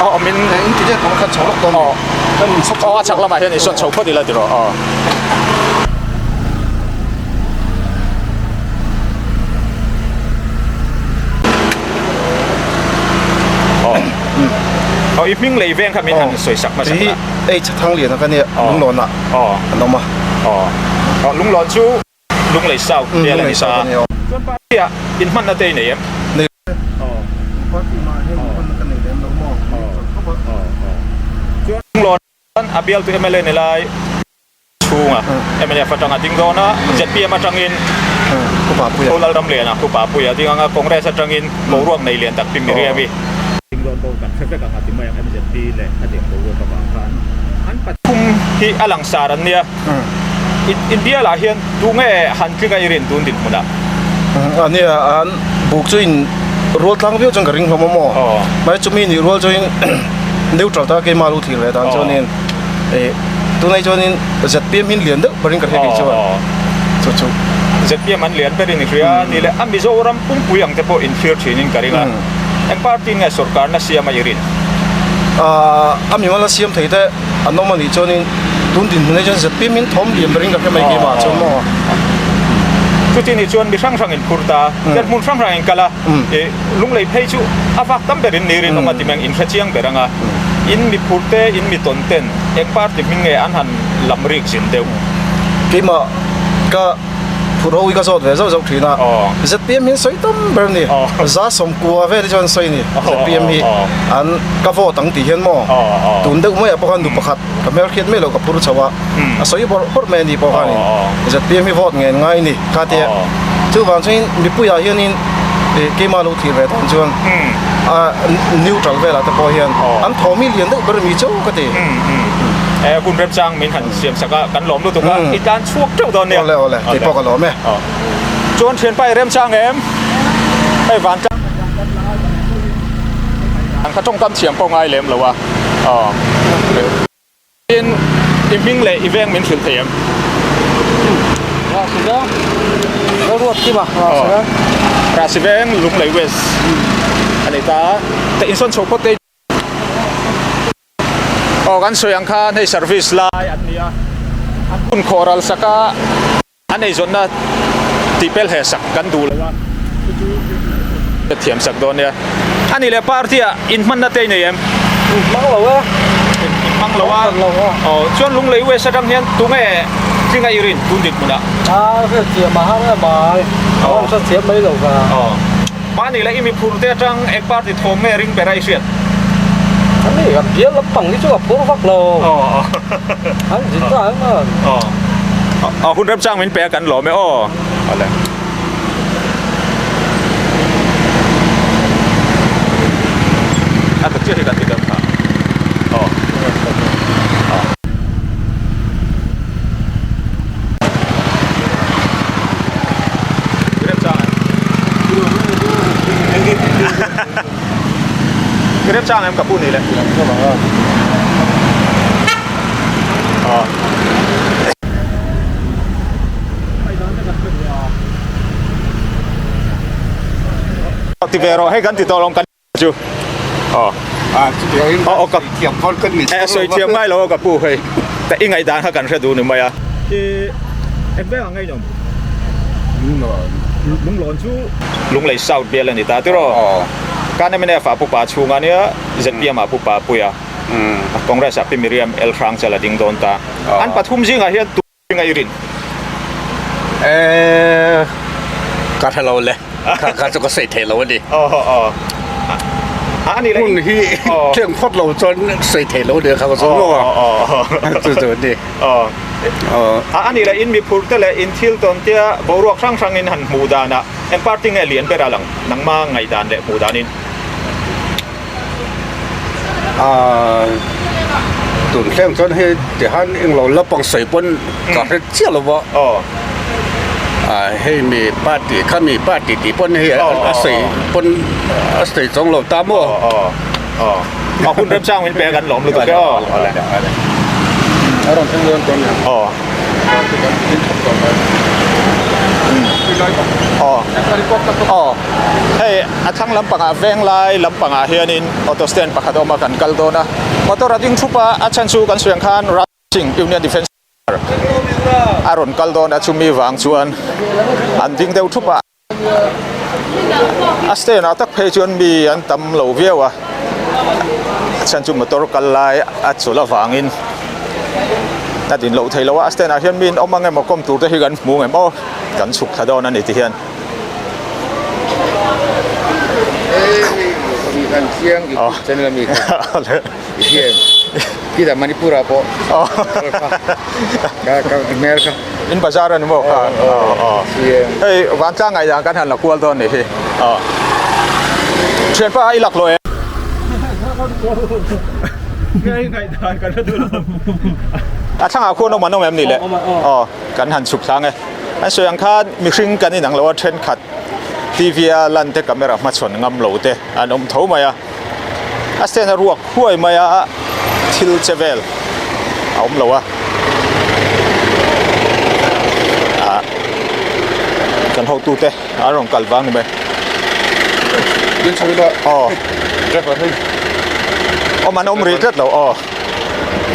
a awm in in ti vet khan chho lawk dawn aw kan in chhawp aw a chhak lamah hian i sawn chho phawt ila tiraw aw. Aw i hming lei veng kha min han sawi sak hmasa la. Hei Chhathang lian a ka nia Lunglawn ah an awm a. Aw Lunglawn chu Lunglei South vel a ni ta. Chuan party ah inhmanna te i nei em? Nei. Party mah hian inhmanna ka nei lem lo maw? Chuan Lunglawn a bialtu mla ni lai chhunga mnf atanga ding dawn a, zpm atangin Pu Lalramliana, Pu Papuia ding anga Congress atangin boruak nei lian tak Pi Miriam-i ding dawn pawh kan hre vek ang a ti mai ang mzp leh khatiang boruak avang khan an pathum hi a langsar an nia. India lah hian tunge han tling a i rin tun dinhmunah? A nia, an buk chu in rual tlang viau chuan ka ring hlawm a maw? Mahse chumi nih rual chuan neutral taka keimah lu thlir ve dan chuanin eh tunai chuanin zpm hi lian deuh berin ka hria kei chuan chu chu. Zpm an lian berin i hria a ni le a Mizoram pumpui ang te pawh inthlir thinin ka ring a. Eng party nge sorkarna siama i rin? A mimal a siam thei te. An awm a nih chuanin tun dinhmun hi chuan zpm in thawm lian berin ka hre mai keimah chuan maw. Chuti nih chuan mi hrang hrang in phur ta, chuan hmun hrang hrang in kal a, ih lunglei phei chu a vak tam berin ni rinawm a ti mai ang, in hre chiang ber ang a, in mi phur te, in mi tawn ten eng party hming nge an han lam rik zin deuh. Keimah ka. Phur ho hi ka zawt ve zauh zauh thin a, zpm hi an sawi tam ber a ni, za sawmkua vel hi chuan an sawi a ni, zpm hi an ka vote ang tih hian maw tun deuh maiah pawh khan nu pakhat ka hmelhriat mai loh ka phur chho a, a sawi bawrh bawrh mai a ni pawh khanin zpm hi vote ngen ngai a ni kha tia chuvang chuanin mipuiah hianin keimah lo thlir ve tan chuan neutral velah te pawh hian an thawm hi lian deuh ber mi chauh ka ti. Hun remchang min han siam sak a, kan lawm lutuk a, i tan chhuak teuh dawn nia. Awle awle, kei pawh ka lawm e. Chuan thianpa i remchang em? Hei vantlang an kha tawngkam thiam pawh ngai lem lo a. Tin, i hming leh i veng min hrilh thei em? Rahsi veng, Lalruat Kima, Rahsi veng. Rahsi veng, Lunglei West a ni ta. Te insawn chho phawt te. Aw kan sawi ang khan hei service lai an ni a, an hun khawh ral sak a, an eizawnna tih pel he sak kan duh lo a, chu chu ka thiam sak dawn nia. A nih leh party ah inhmanna te i nei em? Inhmang lo e. Inhmang lo a? Aw chuan Lunglei West atang hian tunge tlinga i rin tun dinhmunah? A hriatthiam a har em ai, a rawn hrethiam mai lo ka. Mahni leh i miphur te atang eng party thawm nge ring ber a i hriat? Ani ka bial lampang hi chu ka phur vak lo. An zin ta em a. Aw hun remchang min pe a kan lawm e aw. Awle. A tak chiah hi kan ti dam kha. Aw. Aw. Grep chang em ka pu ni le. Ti ve rawh hei kan ti tawh lo kan chu aw aw ka thiam pawn ka ni eh sawi thiam ngai lo ka pu hei ta i ngaih dan kha kan hre duh ni mai a i eng veng ang ngeihnawm lunglawn lunglawn chu lunglei south bial a ni ta tiraw. Kan mnf ah Pu Pa chhunga nia, zpm ah Pu Pa Puia, Congress ah Pi Miriam L Hrangchal a ding dawn ta. An pathum zingah hian tu ringa i rin? Eee ka hre lo le, kha kha chu ka sawi thei lo a ni. Hun hi thleng phawt lo chuan sawi thei lo nia kha ka sawi maw a, chu chu a ni. A ni leh in miphur te leh in thil tawn tia boruak hrang hrangin han hmuh danah eng party nge lian ber a lang nangma ngaihdan leh hmuh danin? Aaa tun thleng chuan hei tihan englo la pang sawi pawn ka hre chiah lo va aa hei mi party kha mi party tih pawn hei a sawi pawn a sawi chawng lo ta maw a hun remchang min pek an lawm lutuk e aw a rawn thleng dawn tawn aw aw hei a thlang lampangah venglai lampangah hianin auto stand pakhat a awm a kan kal dawn a motor a ding thup a a chhan chu kan sawi ang khan Rajsingh Union Defence a rawn kal dawn a chumi vang chuan an ding deuh thup a a stand ah tak phei chuan mi an tam lo viau a a chhan chu motor kal lai a chawlh avangin a din loh theih loh a a stand ah hian mi an awm ang emaw kawm tur te hi kan hmu ang em aw kan chhuk thla dawn a ni ti hian. In bazar a ni maw kha hei vantlang ngaihdan kan han la kual dawn nih hi thianpa i lak lo em a thlangah khuan awm an awm em ni le aw kan han chhuk thlang e. An sawi ang khan mihring kan inang lo a thenkhat TV a lan te camera hmachhawn ngam lo te an awm tho mai a, a stand a ruak huai mai a thil che vel a awm lo a, ah kan hotu te an rawn kal vang ni mai. Aw awm an awm rih tlat lo aw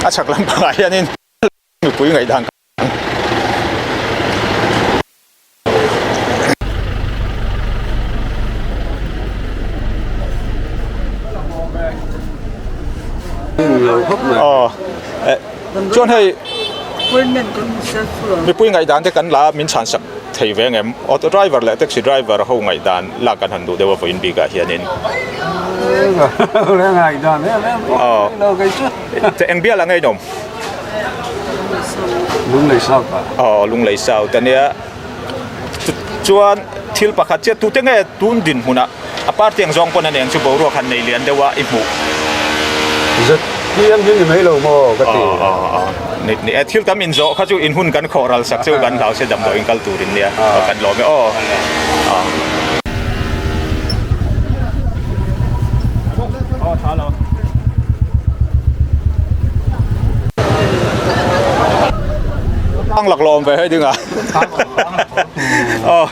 a chhak lampangah hianin mipui ngaihdan Chuan hei mipui ngaihdan te kan la min chhan sak thei ve ang em? Auto driver leh taxi driver ho ngaihdan lak kan han duh deuh a vawiin bikah hianin. Eng bial ang e in awm? Lunglei South ah. Aw Lunglei South ania. Chuan thil pakhat chiah tute nge tun dinhmunah a party ang zawng pawn a nen chu boruak han nei lian deuh a i hmuh. ZPM hi ni mai lo maw ka ti. Aw aw aw ni ni e thil tam inzawh kha chu in hun kan khawh ral sak chu kan hlau se damdawiin kal turin nia kan lawm e aw. Ang lak lawm ve hei ding a. Aw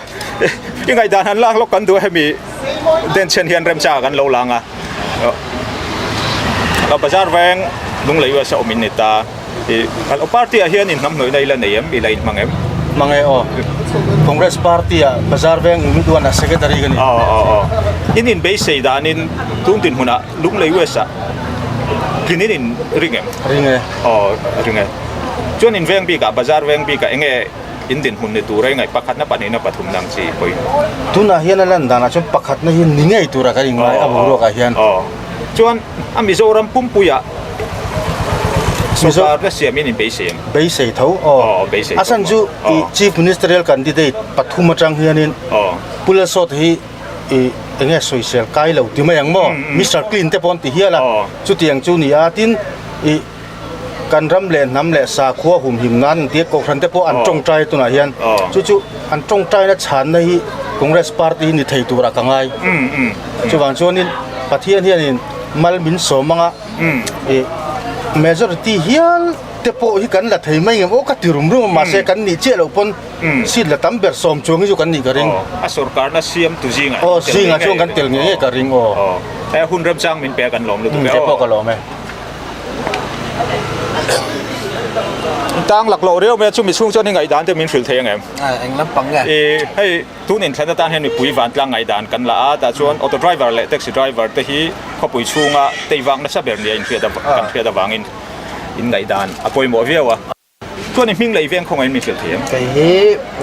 i ngaihdan han lak lawk kan duh a hemi den chhen hian remcha kan lo lang a. Lo bazar veng Lunglei USA awm in ni ta. I kal party ah hian in hnamhnawihna ila nei em? Ila inhmang em? Hmang e aw. Congress party ah Bazar Veng Unit 1 ah secretary ka ni. Aw aw aw. In inbeisei danin tun dinhmunah Lunglei West ah tlin in in ring em? Ring e. Aw ring e. Chuan in veng bikah Bazar Veng bikah enge in dinhmun ni tur a i ngaih pakhatna pahnihna pathumna ang chi pawhin. Tunah hian a lan danah chuan pakhatna hi ni ngei tura kan inngai a boruakah hian. Aw. Chuan a Mizoram pumpuiah sorkarna siamin in beisei em? Beisei tho aw. Beisei tho. A chhan chu i Chief Ministerial candidate pathum atang hianin Pu Lalsawta hi i enge sawisel kai lo ti mai ang maw? Mister Clean te pawh an ti hial a, chutiang chu ni a tin i kan ram leh hnam leh sakhua humhim nan an ti a, kohhran te pawh an tawngtai tunah hian chu chu an tawngtaina chhanna hi Congress party hi ni thei turah ka ngai. Chuvang chuanin Pathian hianin mal min sawm anga ih majority hial te pawh hi kan la thei mai ngem aw ka ti rum rum a mahse kan nih chiah loh pawn seat la tam ber sawm chuang hi chu kan nih ka ring. A sorkarna siam tu zingah aw zingah chuan kan tel ngei ngei ka ring aw. He hun remchang min pe a kan lawm lutuk e aw. Kei pawh ka lawm e. Tang laklawh riau mai a, chumi chhung chuan i ngaihdan te min hrilh thei ang em? Eng lampang nge? I hei tun inthlan atan hian mipui vantlang ngaihdan kan la a, tah chuan auto driver leh taxi driver te hi khawpui chhunga teivak nasa ber nia inhriat kan hriat avangin in ngaihdan a pawimawh viau a. Chuan i hming leh i veng khawngaihin min hrilh thei em? Kei hi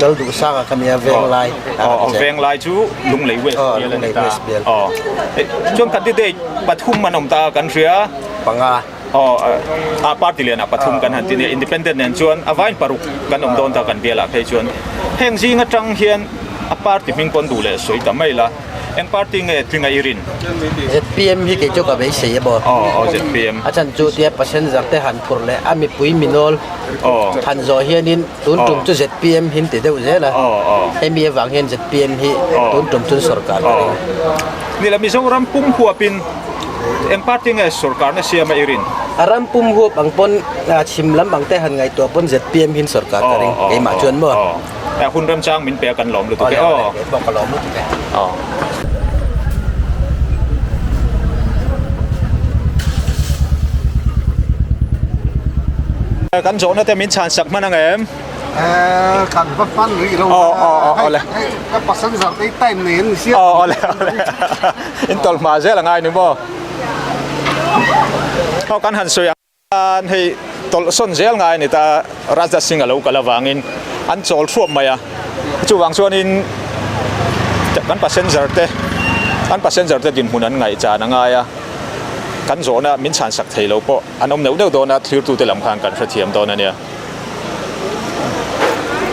Lalduhsanga ka nia Venglai. Aw Venglai chu Lunglei West bial a ni ta. Aw chuan candidate pathum an awm ta a kan hria. Panga. Aw a party lianah pathum kan han ti nia independent nen chuan a vain paruk kan awm dawn ta kan bialah phei chuan heng zing atang hian a party hming pawn duh leh sawi ta mai la eng party nge tlinga i rin? ZPM hi kei chu ka beisei a maw? Aw aw ZPM. A chhan chu tia passenger te han phurh leh a mipui minawl han zawh hianin tun tum chu ZPM hi an ti deuh zel a hemi avang hian ZPM hi tun tum chu sawrkar ka ring. Nila Mizoram pum huapin Eng party nge sorkarna siama i rin? A ram pum huap ang pawn chhim lam ang te han ngaihtuah pawn ZPM hian sorkar ka ring keimah chuan maw? Aw hun remchang min pe a kan lawm lutuk e aw. Kei pawh ka lawm lutuk e. Aw. Kan zawhna te min chhan sak hman ang em? Kan va hman rih lo a. Aw aw aw le. Ka passenger te time nei an ni sia. Aw aw le aw le. In tawlh hma zel a ngai ni maw? Aw kan han sawi ang hei tawlh sawn zel ngai a ni ta Raja Singh a lo kal avangin an chawl thuap mai a. Chuvang chuanin kan passenger te kan passenger te dinhmun an ngaihchan a ngai a. Kan zawhna min chhan sak thei lo pawh an awm neuh neuh dawn a, thlirtute lam khan kan hrethiam dawn a nia.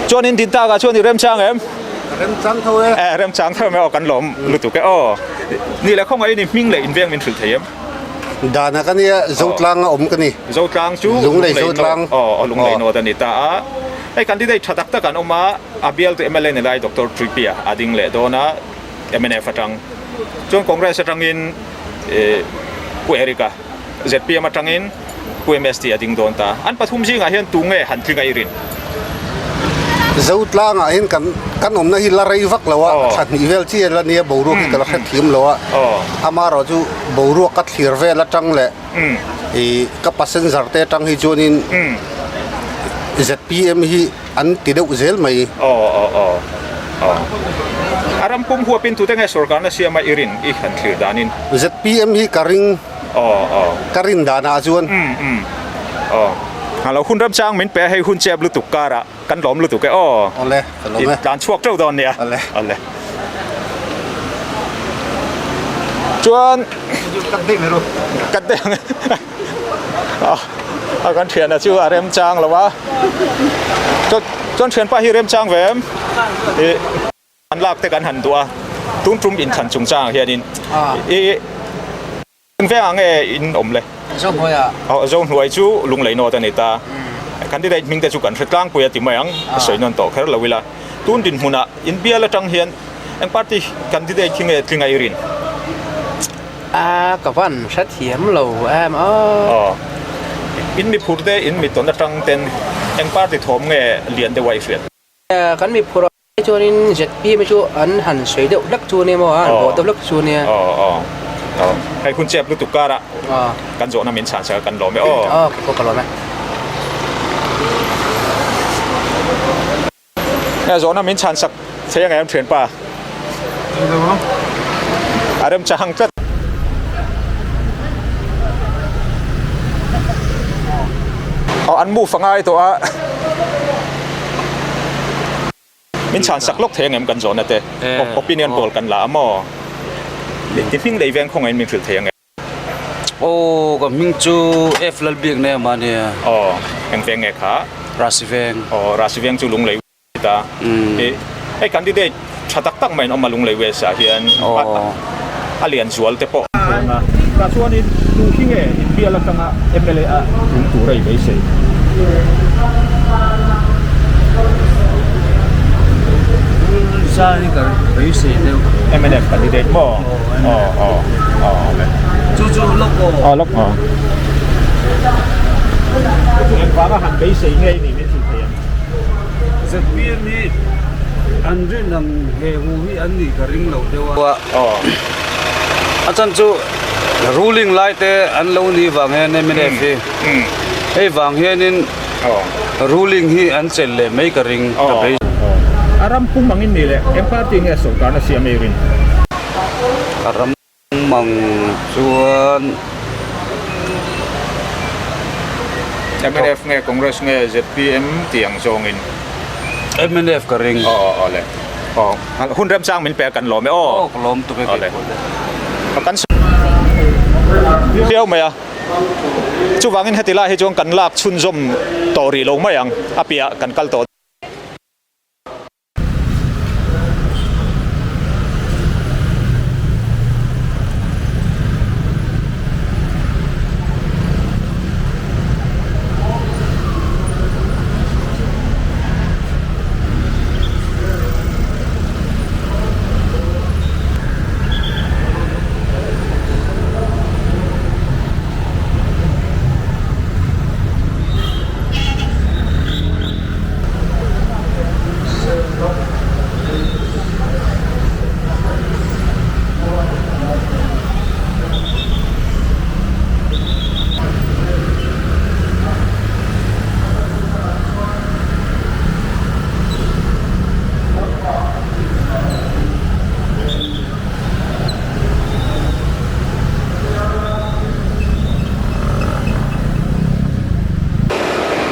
Chuan in din takah chuan i remchang em? Remchang tho e. Eh remchang tho em aw kan lawm lutuk e aw. Ni leh khawngaih in i hming leh inveng min hrilh thei em? Dana ka nia Zotlang a awm ka ni. Zotlang chu Lunglei Zotlang. Aw aw Lunglei North a ni ta a. Hei candidate tha tak tak an awm a, a bialtu mla ni lai Doctor Tripia a ding leh dawn a mnf atang. Chuan Congress atangin Pu Eric-a. Zpm atangin Pu MST a ding dawn ta. An pathum zingah hian tu nge han tling a i rin? Zotlangah hian kan kan awmna hi la rei vak lo a, thla hnih vel chi a la nia boruak hi ka la hrethiam lo a. Amaherawh chu boruak ka thlir vel atang leh ih ka passenger te atang hi chuanin zpm hi an ti deuh zel mai. Aw aw aw aw. A ram pum huapin tute nge sorkarna siama i rin i han thlir danin? Zpm hi ka ring. Aw aw. Ka rin danah chuan. Umm umm. Aw. A lo hun remchang min pe a hei hun chep lutuk karah kan lawm lutuk e aw. Awle ka lawm e. I tlan chhuak teuh dawn nia. Awle. Awle. Chuan. Kat daih mai ru. Kat daih ang e. A kan thiana chu a remchang lo a. Chuan thianpa hi remchang ve em? An lak te kan han duh a, tun tum inthlan chungchangah hianin i eng vengah nge in awm le? Zohnuaiah. Aw, Zohnuai chu Lunglei North a ni ta. Candidate hming te chu kan hre tlangpui a ti mai ang, a sawi nawn tawh kher lo ila. Tun dinhmunah inbial atang hian eng party candidate hi nge tling a i rin? A, ka van hrethiam lo em a. Aw, in miphur te, in mitawn atang ten eng party thawm nge lian deuh a i hriat? Kan miphur Chuanin ZPM hi chu an han sawi deuh hlek chu ania maw, an bawh deuh hlek chu ania. Aw aw aw hei hun chep lutuk karah kan zawhna min chhan sak a kan lawm e aw. Aw kei pawh ka lawm e. Hei zawhna min chhan sak thei ang em thianpa? A remchang tlat. Aw an move a ngai tawh a. Min chhan sak lawk thei ang em kan zawhna te? Opinion poll kan la a maw? Ti hming lei veng khawngaihin min hrilh thei ang em? Aw ka hming chu F Lalbiak nei a mahnia. Aw eng veng nge kha? Rasi veng. Aw Rasi veng chu Lunglei ta. Hei candidate tha tak tak mai an awm a Lunglei West ah hian a lian zual te pawh. Tah chuanin tu hi nge inbial atanga mla a tum tur a i beisei? Zan hi ka beisei deuh. Mnf candidate maw? Aw aw aw awm e. Chu chu lawk aw. Aw lawk aw. Engvanga han beisei nge i nih min hrilh thei ang? ZPM hi an rin ang he hu hi an nih ka ring lo deuh a. A chan chu ruling lai te an lo nih vang hian mnf hi hei vang hianin. Ruling hi an chelh leh mai ka ring ka beisei. A ram pum angin ni leh eng party nge sawrkarna siam ei rin? A ram mang chuan. Mnf nge Congress nge zpm tih ang zawngin? Mnf ka ring. Aw aw aw le. Aw hun remchang min pe a kan lawm e aw. Aw ka lawm tuk e kei pawh le. Kan viau mai a. Chuvangin heti lai hi chuan kan lak chhunzawm tawh rih lo mai ang, a piah kan kal tawh.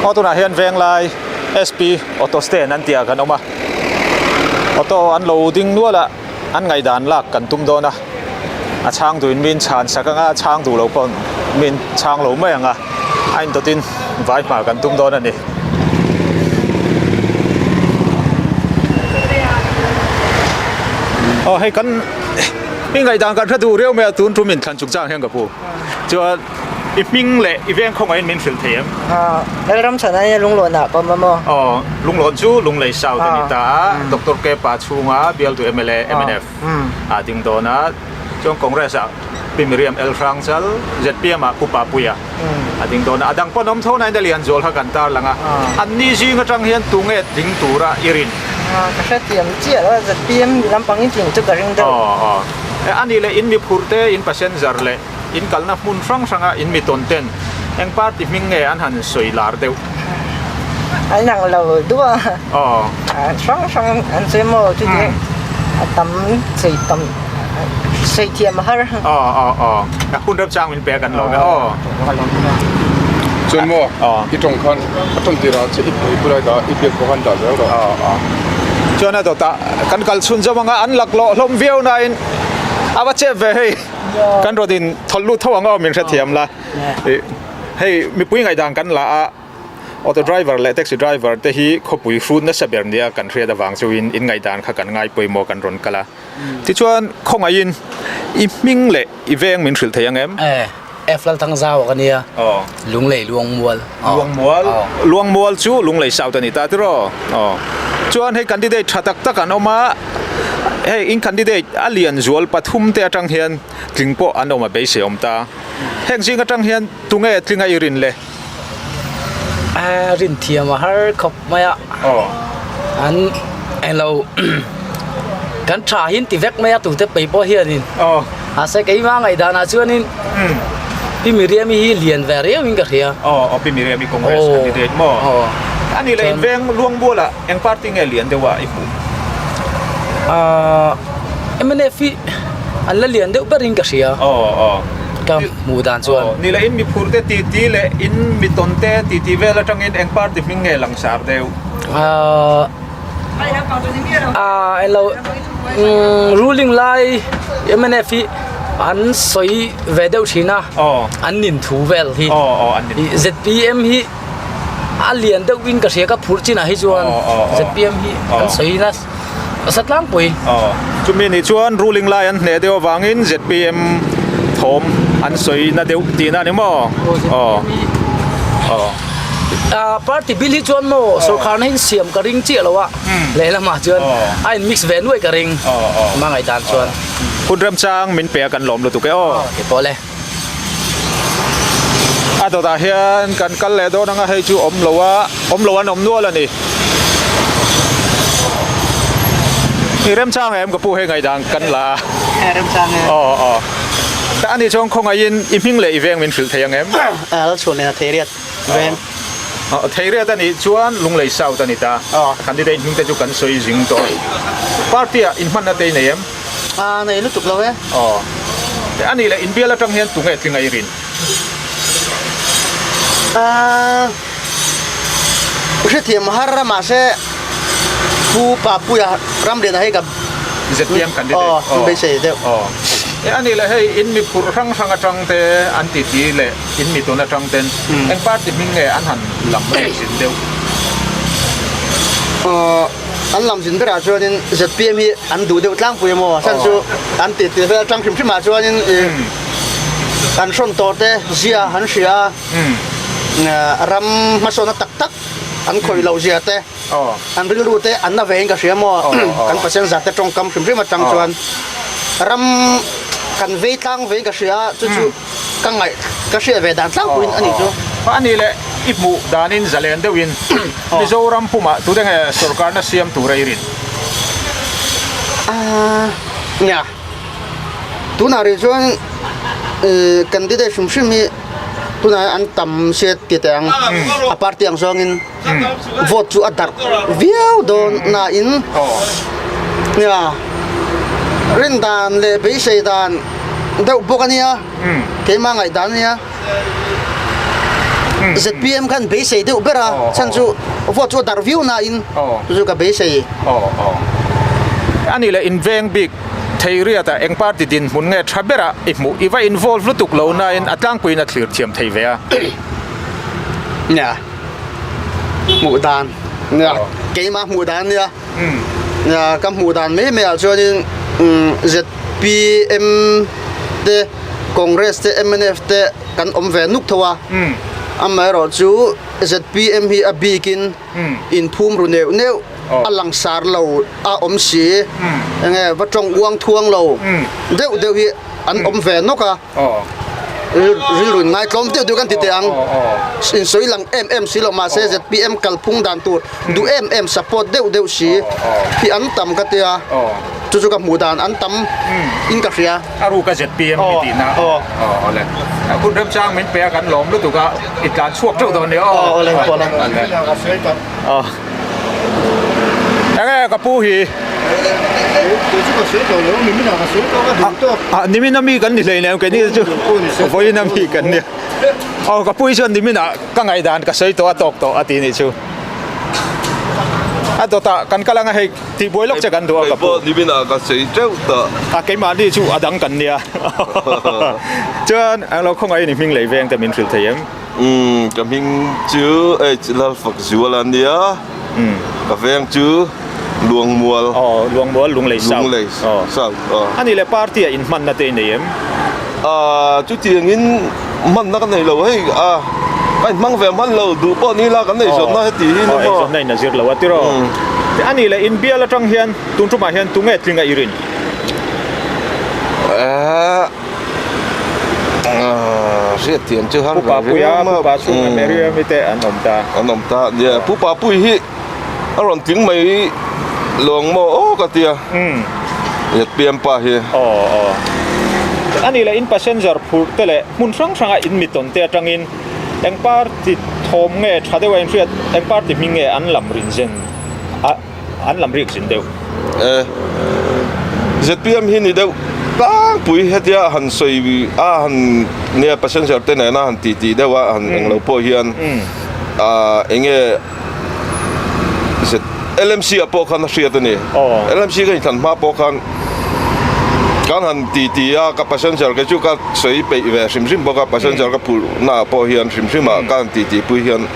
Aw tunah hian Venglai SP Auto Stand an tih ah kan awm a, auto an lo ding nual a, an ngaihdan lak kan tum dawn a, a chhang duhin min chhan sak ang a, a chhang duh lo pawh min chhang lo mai ang a, a indawtin vai hma kan tum dawn a ni. Aw hei kan i ngaihdan kan hre duh riau mai a tun tum in thlan chung chang hian ka pu chuan i hming leh i veng khawngaihin min hrilh thei em? Aw Lalram chhan ania lunglawn ah ka awm a maw? Aw lunglawn chu Lunglei South a ni ta a Doctor Kepa chhunga bialtu mla mnf ah ding dawn a chuan Congress ah Pi Miriam El Hrangchal, zpm ah Pu Papuia a ding dawn a, a dang pawn awm tho nain a lian zual kha kan tarlang a, an ni zing atang hian tunge tling tura i rin? Ka hrethiam chiah lo a, zpm lampangin tling chu ka ring deuh. Aw aw. A nih leh in mi phurh te, in passenger leh in kalna hmun hrang hranga in mi tawn ten eng party hming nge an han sawi lar deuh? An ang lo duh a. Aw. Hrang hrang an sawi maw chuti a tam sawi tam. Sawi thiam a har. Aw aw aw. A hun rem chang min pe a kan lawm e aw. Chuan maw i tawng khan a tawng tirah che i i bulai dah i biak pawh khan dah zel rawh. Aw aw. Chuan a dawtah kan kal chhun zawm anga an laklawh hlawm viau nain a va chep ve hei. Kan rawn in thawlh lut tho ang aw min hrethiam la. Hei mipui ngaihdan kan la a. Auto driver leh taxi driver te hi khawpui hrut nasa ber nia kan hriat avang chuin in ngaihdan kha kan ngai pawimawh kan rawn kal a. Tichuan khawngaihin i hming leh i veng min hrilh thei ang em? E, F Lalthangzau a ka nia. Aw. Lunglei Luangmual. Luangmual? Luangmual chu Lunglei South a ni ta tiraw? Aw. Chuan hei candidate tha tak tak an awm a, hei in candidate a lian zual pathum te atang hian tling pawh an awm a beisei awm ta. Heng zing atang hian tunge tlinga i rin le? A rin thiam a har khawp mai a an englo kan tha hin ti vek mai a tute pei pawh hianin mahse keima ngaihdan ah chuanin Pi Miriam-i hi lian ve riau in ka hria. Aw Pi Miriam-i Congress candidate maw? Ani leh in veng Luangbual ah eng party nge lian deuh a i hmuh? Mnf hi an la lian deuh ber in ka hria. Ka hmuh dan chuan. Ni leh in mi phur te ti ti leh in mi tawn te ti ti vel atangin eng party hming nge langsar deuh? Aaa englo ruling lai mnf hi an sawi ve deuh thin a an nin thu vel hi zpm hi a lian deuh in ka hria ka phurh chinah hi chuan zpm hi an sawi nasa. Sa tlangpui. Aw. Chumi nih chuan ruling lai an hneh deuh avangin zpm thawm an sawi na deuh tihna a ni maw? Aw. Aw. Ah party bill hi chuan maw sorkharna hi siam ka ring chiah lo a, lehlamah chuan a in mix ve nuai ka ring. Ama ngaihdan chuan. Hun remchang min pe a kan lawm lutuk e aw. Aw ti pawh le. A dawtah hian kan kal leh dawn anga hei chu awm lo a awm lo an awm nual a ni. I remchang em ka pu hei ngaihdan kan la a. E remchang e. Aw aw. Ta ani chuan khawngaihin i hming leh i veng min hrilh thei ang em? A la chhuah nen a thei riat veng. Theiriat a nih chuan Lunglei South a ni ta. Candidate hming te chu kan sawi zing tawh. Party ah inhmanna te i nei em? A nei lutuk lo e. Aw. A nih leh inbial atang hian tunge tling a i rin? Aaa hrethiam har a mahse Pu Papuia Ramliana hei ka ZPM candidate aw beisei deuh. Aw. E a nih leh hei in mi phurh hrang hrang atang te an titi leh in mi tun atang ten eng party hming nge an han lam rih zin deuh? Aw an lam zin berah chuanin ZPM hi an duh deuh tlangpui emaw a chhan chu an titi vel atang hrim hrim ah chuanin ih An hrawn tawh te zia an hria a, ram hmasawnna tak tak an khawih loh zia te, an rilru te an na ve in ka hria maw, kan passenger te tawngkam hrim hrim atang chuan ram kan vei tlang ve in ka hria a, chu chu ka ngaih ka hriat ve dan tlangpuiin a nih chu. A nih leh i hmuh danin zalen deuhin Mizoram pumah tute nge sorkarna siam tura i rin? Nia. Tunah rih chuan ih candidate hrim hrim hi tunah an tam sia ti teh ang a party ang zawngin vote chu a darh viau dawn nain nia rin dan leh beisei dan deuh bawk a nia keimah ngaihdan a nia. ZPM khan beisei deuh ber a chhan chu vote chu a darh viau nain chu chu ka beisei. A nih leh inveng bik thei riat a eng party dinhmun nge tha ber a i hmuh i va involve lutuk lo nain a tlangpuiin a thlir thiam thei ve a. Nia hmuh dan nia keimah hmuh dan nia nia ka hmuh dan mai mai ah chuanin ZPM te Congress te mnf te kan awm ve nuk tho a, amaherawh chu zpm hi a bikin inphum ru neuh neuh a langsar lo a awm si, enge va tawng uang thuang lo deuh deuh hi an awm ve nawk a, rilru in ngaitlawm deuh deuh kan ti teh ang, insawi lang em em si lo mahse zpm kalphung dan tur duh em em support deuh deuh si hi an tam ka tia, chu chu ka hmuh dan an tam in ka hria. A ruka ZPM hi tihna aw awle hun remchang min pe a kan lawm lutuk a i tlan chhuak teuh dawn nia aw awle awle aw enge ka pu hi nimin ami kan ni hleinem keini chu vawiin ami kan nia aw ka pu hi chuan nimin ah ka ngaihdan ka sawi tawh a tawk tawh a ti nih chu a dawtah kan kal anga hei Tih buai lawk che kan duh a ka pu. Kei pawh nimin ah ka sawi teuh tawh. A keimahni chu a dang kan nia. Chuan ang lo khawngaih in i hming lei veng te min hrilh thei em? Umm ka hming chu H Lalfak Zual a nia. Ka veng chu Luangmual. Aw Luangmual Lunglei South. Lunglei South aw. A nih leh party ah inhmanna te i nei em? Aaa chutiangin hmanna ka nei lo hei a ka inhmang ve hman lo duh pawh ni ila kan eizawnna heti hi ni maw. Eizawnna in a zir lo a tiraw. A nih leh inbial atang hian tun tumah hian tunge tling a i rin? Aaa hriatthiam chu har ve viau Pu Papuia, Pu Pachhunga, Meriami te an awm ta. An awm ta nia Pu Papui hi A rawn tling mai lawng maw aw ka tia ZPM pa hi. Aw aw. A nih leh in passenger phurh te leh hmun hrang hranga in mi tawn te atangin eng party thawm nge tha deuh a inhriat eng party hming nge an lam rin zen a an lam rik zin deuh. E ZPM hi ni deuh tlangpui hetia han sawi a han nia passenger te nena han titi deuh a han englo pawh hian ah enge LMC ah pawh khan a hriat a ni. LMC ka inthlan hma pawh khan kan han ti ti a, ka passenger kei chu ka sawi peih ve hrim hrim bawk a, passenger ka phurh na ah pawh hian hrim hrim ah ka han ti ti pui hian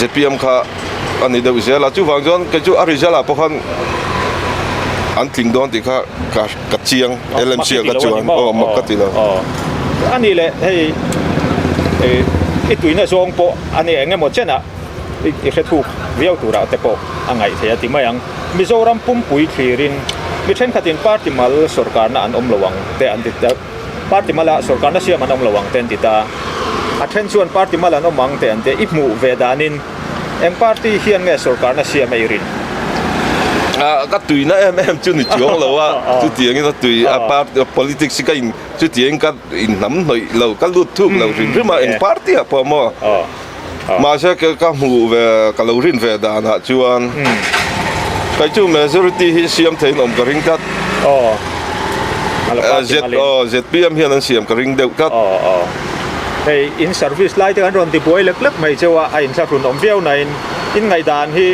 zpm kha a ni deuh zel a, chuvang chuan kei chu a result ah pawh khan an tling dawn tih kha ka ka chiang LMC ah ka chuan aw mak ka ti lo. A nih leh hei i tuina zawng pawh A ni eng emaw chenah i hre thuk viau turah te pawh a ngaih theih a ti mai ang. Mizoram pumpui thlirin mi thenkhatin party mal sawrkarna an awm lo ang te an ti ta, party mala sawrkarna siam an awm lo ang te an ti ta. A then chuan party mal an awm ang te an ti a, i hmuh ve danin eng party hian nge sawrkarna siam a i rin? Ka tuina em em chu ni chuang lo a, chutiangin a tui a party politics hi ka in Chutiang ka inhnam hnawih lo, ka lut thuk lo hrim hrim a, eng party ah pawh maw? Mahse ka hmuh ve ka lo rin ve danah chuan kei chu majority hi siam theiin awm ka ring tlat. ZPM hian an siam ka ring deuh tlat. Hei in service lai te kan rawn tibuai lek lek mai cheu a, a inthlahrun awm viau nain in ngaihdan hi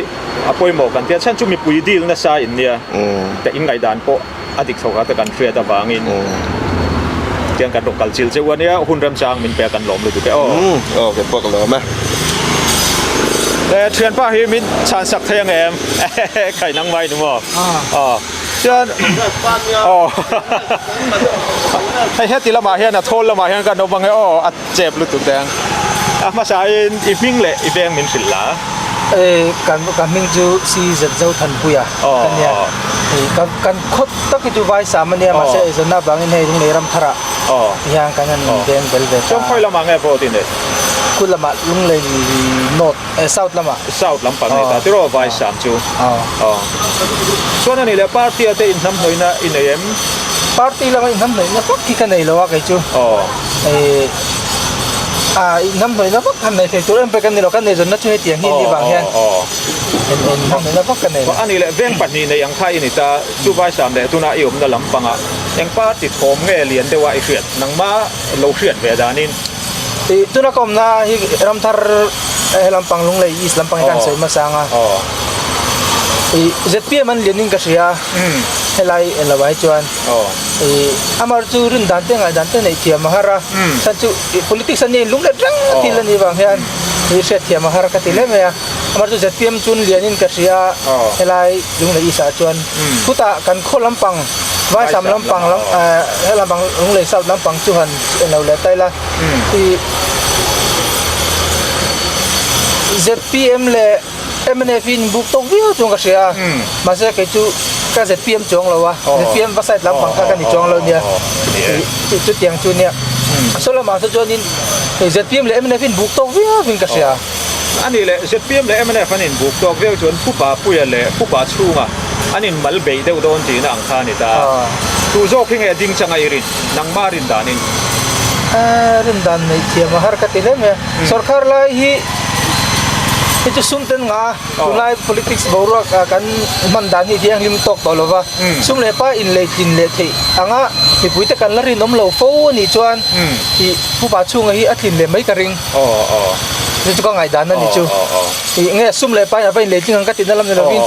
a pawimawh kan tia chhan chu mipui deal nasa in nia te in ngaihdan pawh a dik chho kha te kan hriat avangin tiang kan rawn kal chil cheu ania hun remchang min pe a kan lawm lutuk e aw. Aw kei pawh ka lawm e. E thianpa hi min chhan sak thei ang em? Khai nang mai ni maw? Aw. Chuan aw hei heti lamah hian a thawl lamah hian kan awm ang e aw a chep lutuk te ang. A hmasain i hming leh i veng min hrilh la. E kan ka hming chu CZ Zothanpuia ka nia. E kan kan khaw tak hi chu Vaisam a nia mahse eizawnna avangin hei Lunglei Ramtharah hian kan han veng bel ve ta. Chuan khawi lamah nge vote i neih? Khu lamah Lunglei North e South lamah. South lampang nei ta tiraw Vaisam chu. Chuan a nih leh party a te inhnamhnawihna i nei em? Party lama inhnamhnawihna vak hi ka nei lo a kei chu. E a inhnamhnawihna vak han nei thei tur em pek a ni lo, ka neizawnna chu hetiang hi a nih vang hian inhnamhnawihna vak ka nei lo. A nih leh veng pahnih nei ang kha i ni ta, chu Vaisam leh tuna i awmna lampangah eng party thawm nge lian deuha i hriat nangma lo hriat ve danin? I tuna ka awmna hi Ramthar he lampang Lunglei East lampang hi ka han sawi hmasa ang a. I ZPM an lianin ka hria helai englo ah hi chuan. I amar chu rin dan te ngaih dan te neih thiam a har a, chhan chu i politics ania in lunglet reng a thil a nih vang hian i hriat thiam a har ka ti hle mai a. Amar chu ZPM chun lianin ka hria helai Lunglei East ah chuan khutah kan khaw lampang Vaisam lampang lam he lampang Lunglei South lampang chu han lo leh ta ila i ZPM leh mnf hi in buk tawk viau chuan ka hria a mahse kei chu ka zpm chuang lo a zpm va side lampang kha ka ni chuang lo nia chutiang chu nia saw lamah saw chuanin zpm leh mnf in buk tawk viau in ka hria. A nih leh zpm leh mnf an in buk tawk viau chuan Pupa Puia leh Pupa chhunga an in mal beih deuh dawn tihna ang kha a ni ta. Tu zawk hi nge ding changa i rin nangma rin danin? Rin dan neih thiam a har ka ti hle mai a. Sorkar lai hi hi chu sum ten nga tunlai politics boruak kan hman dan hi thianghlim tawk tawh lova sum leh pa in lei tlin leh theih anga mipui te kan la rinawm lo fo a nih chuan ih pupa chhunga hi a tlin leh mai ka ring chu chu ka ngaihdan a ni chu ih nge sum leh pa in a va in lei tling ang ka tihna lam ni lovin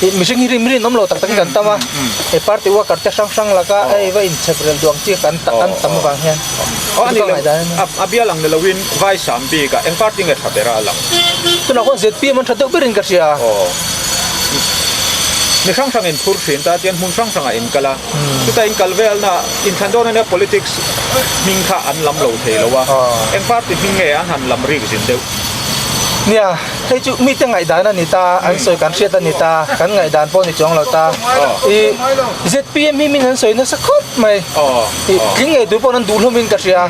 ih mihring hi rim rinawm lo tak tak hi kan tam a he party worker te hrang hrang laka hei va inchhep rel duh ang chi kan kan tam avang hian. Aw a ni lo, a bial ang ni loin vai sam bik a, eng party nge tha ber a lang? Tunah khuan zpm an tha deuh berin ka hria. Aw. Mi hrang hrang in phur thin ta tian hmun hrang hrangah in kal a, chuta in kal velna inthlan dawn ania politics hming kha an lam lo thei lo a, eng party hming nge an han lam rik zin deuh? Nia, hei chu mite ngaihdan a ni ta, an sawi kan hriat a ni ta, kan ngaihdan pawh ni chuang lo ta. I zpm hi min an sawi nasa khawp mai. Ih tling ngei tur pawh an duh hlawmin ka hria.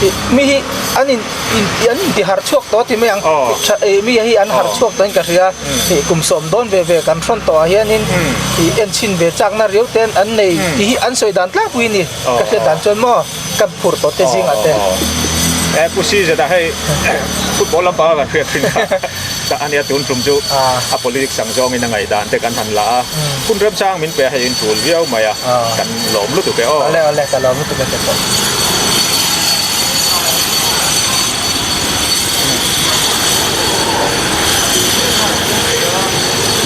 Ih mi hi an in in an inti harh chhuak tawh ti mai ang. Tha ih mi hi an harh chhuak tawhin ka hria. Ih kum sawm dawn ve ve kan hrawn tawh ah hianin ih en chhin ve chakna riau te an nei tih hi an sawi dan tlangpui a ni. Ka hriat dan chuan maw ka phur tawh te zingah te. E Pu Sizeta hei football lampanga kan hriat thin kha ta ania tun tum chu a politics ang zawngin a ngaihdan te kan han la a. Hun remchang min pe a hei in tul viau mai a kan lawm lutuk e aw. Awle awle ka lawm lutuk e te pawh.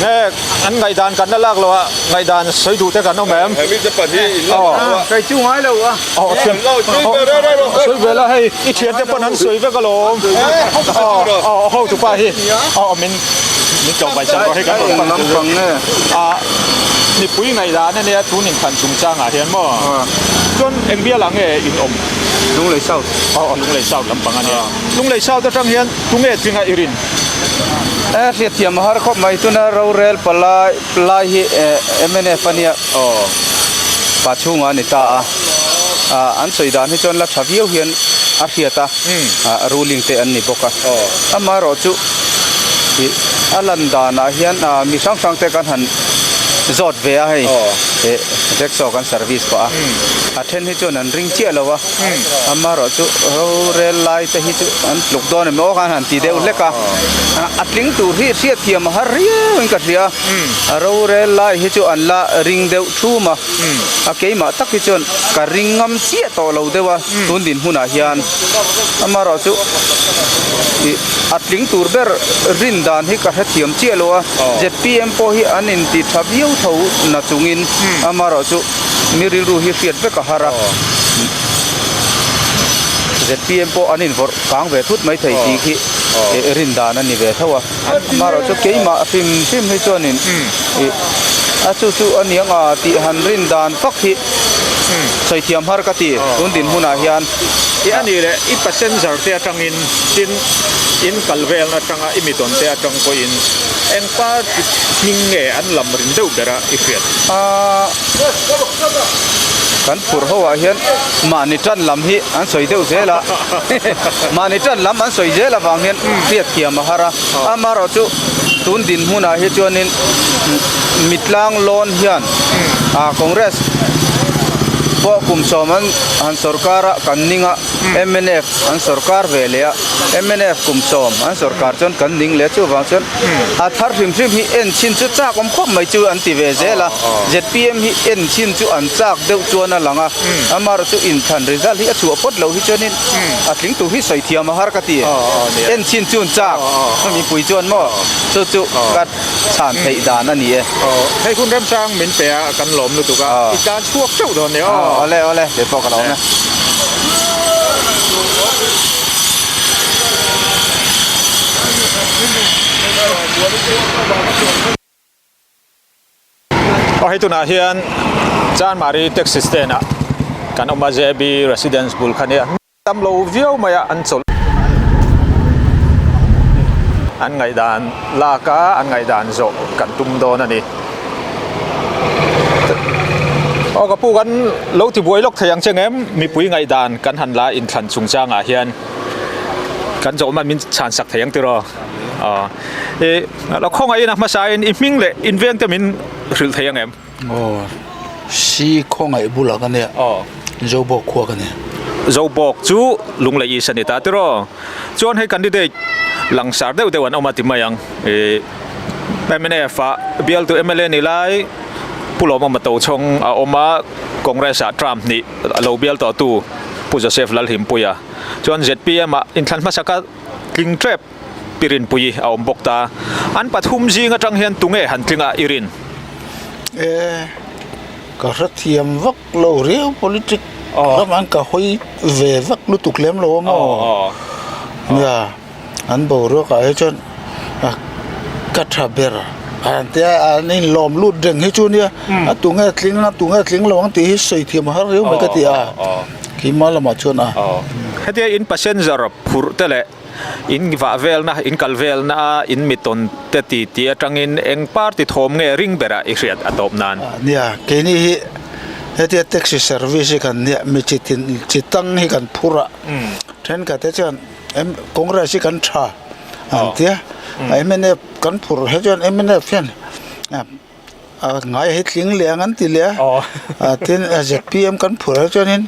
Nge an ngaihdan kan la lak lo a ngaihdan sawi duh te kan awm em? Hemi te pahnih in la lo a. Kei chu ngai lo a. Aw thian sawi ve la hei i thian te pawn an sawi vek alawm. Aw hotu pa hi aw min min tlawm vai sak rawh hei kan rawn pan lampang nge a mipui ngaihdan ania tun inthlan chungchangah hian maw chuan eng bialah nge in awm Lunglei South aw Lunglei South lampang ania Lunglei South atang hian tunge tlinga i rin e hriatthiam a har khawp mai tuna rorel palai lai hi mnf ania aw pa chhungah a ni ta a an sawi dan hi chuan la tha viau hian a hriat a ruling te an ni bawk a amaherawh chu ih a lan danah hian mi hrang hrang te kan han. zawt ve a hei eh rickshaw kan service pah a a then hi chuan an ring chiah lo a amaherawh chu rorel lai te hi chu an tluk dawn em aw khan han ti deuh hlek a a tling tur hi hriatthiam a har riau in ka hria a rorel lai hi chu an la ring deuh thum a a keimah tak hi chuan ka ring ngam chiah tawh lo deuh a tun dinhmunah hian amaherawh chu ih a tling tur ber rin dan hi ka hrethiam chiah lo a zpm pawh hi an inti tha viau tho na chungin amaherawh chu mi rilru hi hriat vek a har a zpm pawh an invawrh kang ve thut mai thei tih khi rin dan a ni ve tho a amaherawh chu keimah hrim hrim hi chuanin ih a chu chu a niang a tih han rin dan vak hi sawi thiam har ka ti tun dinhmunah hian. I a nih leh i passenger te atangin tin in kal velna atanga i mi tawn te atang pawhin eng party hming nge an lam rin deuh bera i hriat? Aaa kan phurh ho ah hian mahni tan lam hi an sawi deuh zel a mahni tan lam an sawi zel avang hian hriat thiam a har a amaherawh chu tun dinhmunah hi chuanin mitlang lawn hian ah congress pawh kum sawm an han sawrkar a kan ning a mnf an sawrkar ve leh a mnf kum sawm an sawrkar chuan kan ning leh a chuvang chuan a thar hrim hrim hi en chhin chu chak awm khawp mai chu an ti ve zel a zpm hi en chhin chu an chak deuh chuan a lang a amaherawh chu inthlan result hi a chhuah phawt loh hi chuanin a tling tur hi sawi thiam a har ka ti en chhin chu an chak mipui chuan maw chu chu ka chhan theih dan a ni e. Hei hun remchang min pe a kan lawm lutuk a i tan chhuak teuh dawn nia aw. Awle awle kei pawh ka lo awm e. Aw hei tunah hian Chanmari taxi stand ah kan awm a JB residence bul kha nia. Tam lo viau mai a an chawlh. An ngaihdan lak a an ngaihdan zawh kan tum dawn a ni. Aw ka pu kan lo ti buai lawk thei ang che ngem mipui ngaihdan kan han la inthlan chungchangah hian kan zawh hman min chhan sak thei ang tiraw. Aw i lo khawngaih in a hmasa in i hming leh inveng te min hrilh thei ang em? Aw, si khawngaih bulah ka nia. Aw. Zobawk khua ka nia. Zobawk chu Lunglei East a ni ta tiraw? Chuan hei candidate langsar deuh deuh an awm a ti mai ang. Ih mnf ah bialtu mla ni lai Pu Lawmawma Tochhawng a awm a, Congress ah term hnih a lo bial tawhtu Pu Joseph Lalhimpuia. Chuan zpm ah inthlan hmasaka tling tep Pi Rinpuii a awm bawk ta. An pathum zing atang hian tunge han tling a i rin? E, ka hrethiam vak lo riau politic lamah hian ka hawi ve vak lutuk lem lo a maw? Nia, an boruak ah hi chuan ka tha ber an tia an inlawm lut reng hi chu nia a tunge tling a tunge tling lo ang tih hi sawi thiam a har riau mai ka ti a, keimah lamah chuan a. Hetia in passenger phurh te leh In vah velna, in kal velna, in mi tawn te ti tih atangin eng party thawm nge ring berah i hriat a tawp nan? Nia, keini hi hetia taxi service hi kan nia, mi chi tin chi tang hi kan phur a, thenkhat te chuan Congress hi kan tha an tia, mnf kan phur he chuan mnf hian A ngai hi tling leh ang an ti leh a tin zpm kan phur ah chuanin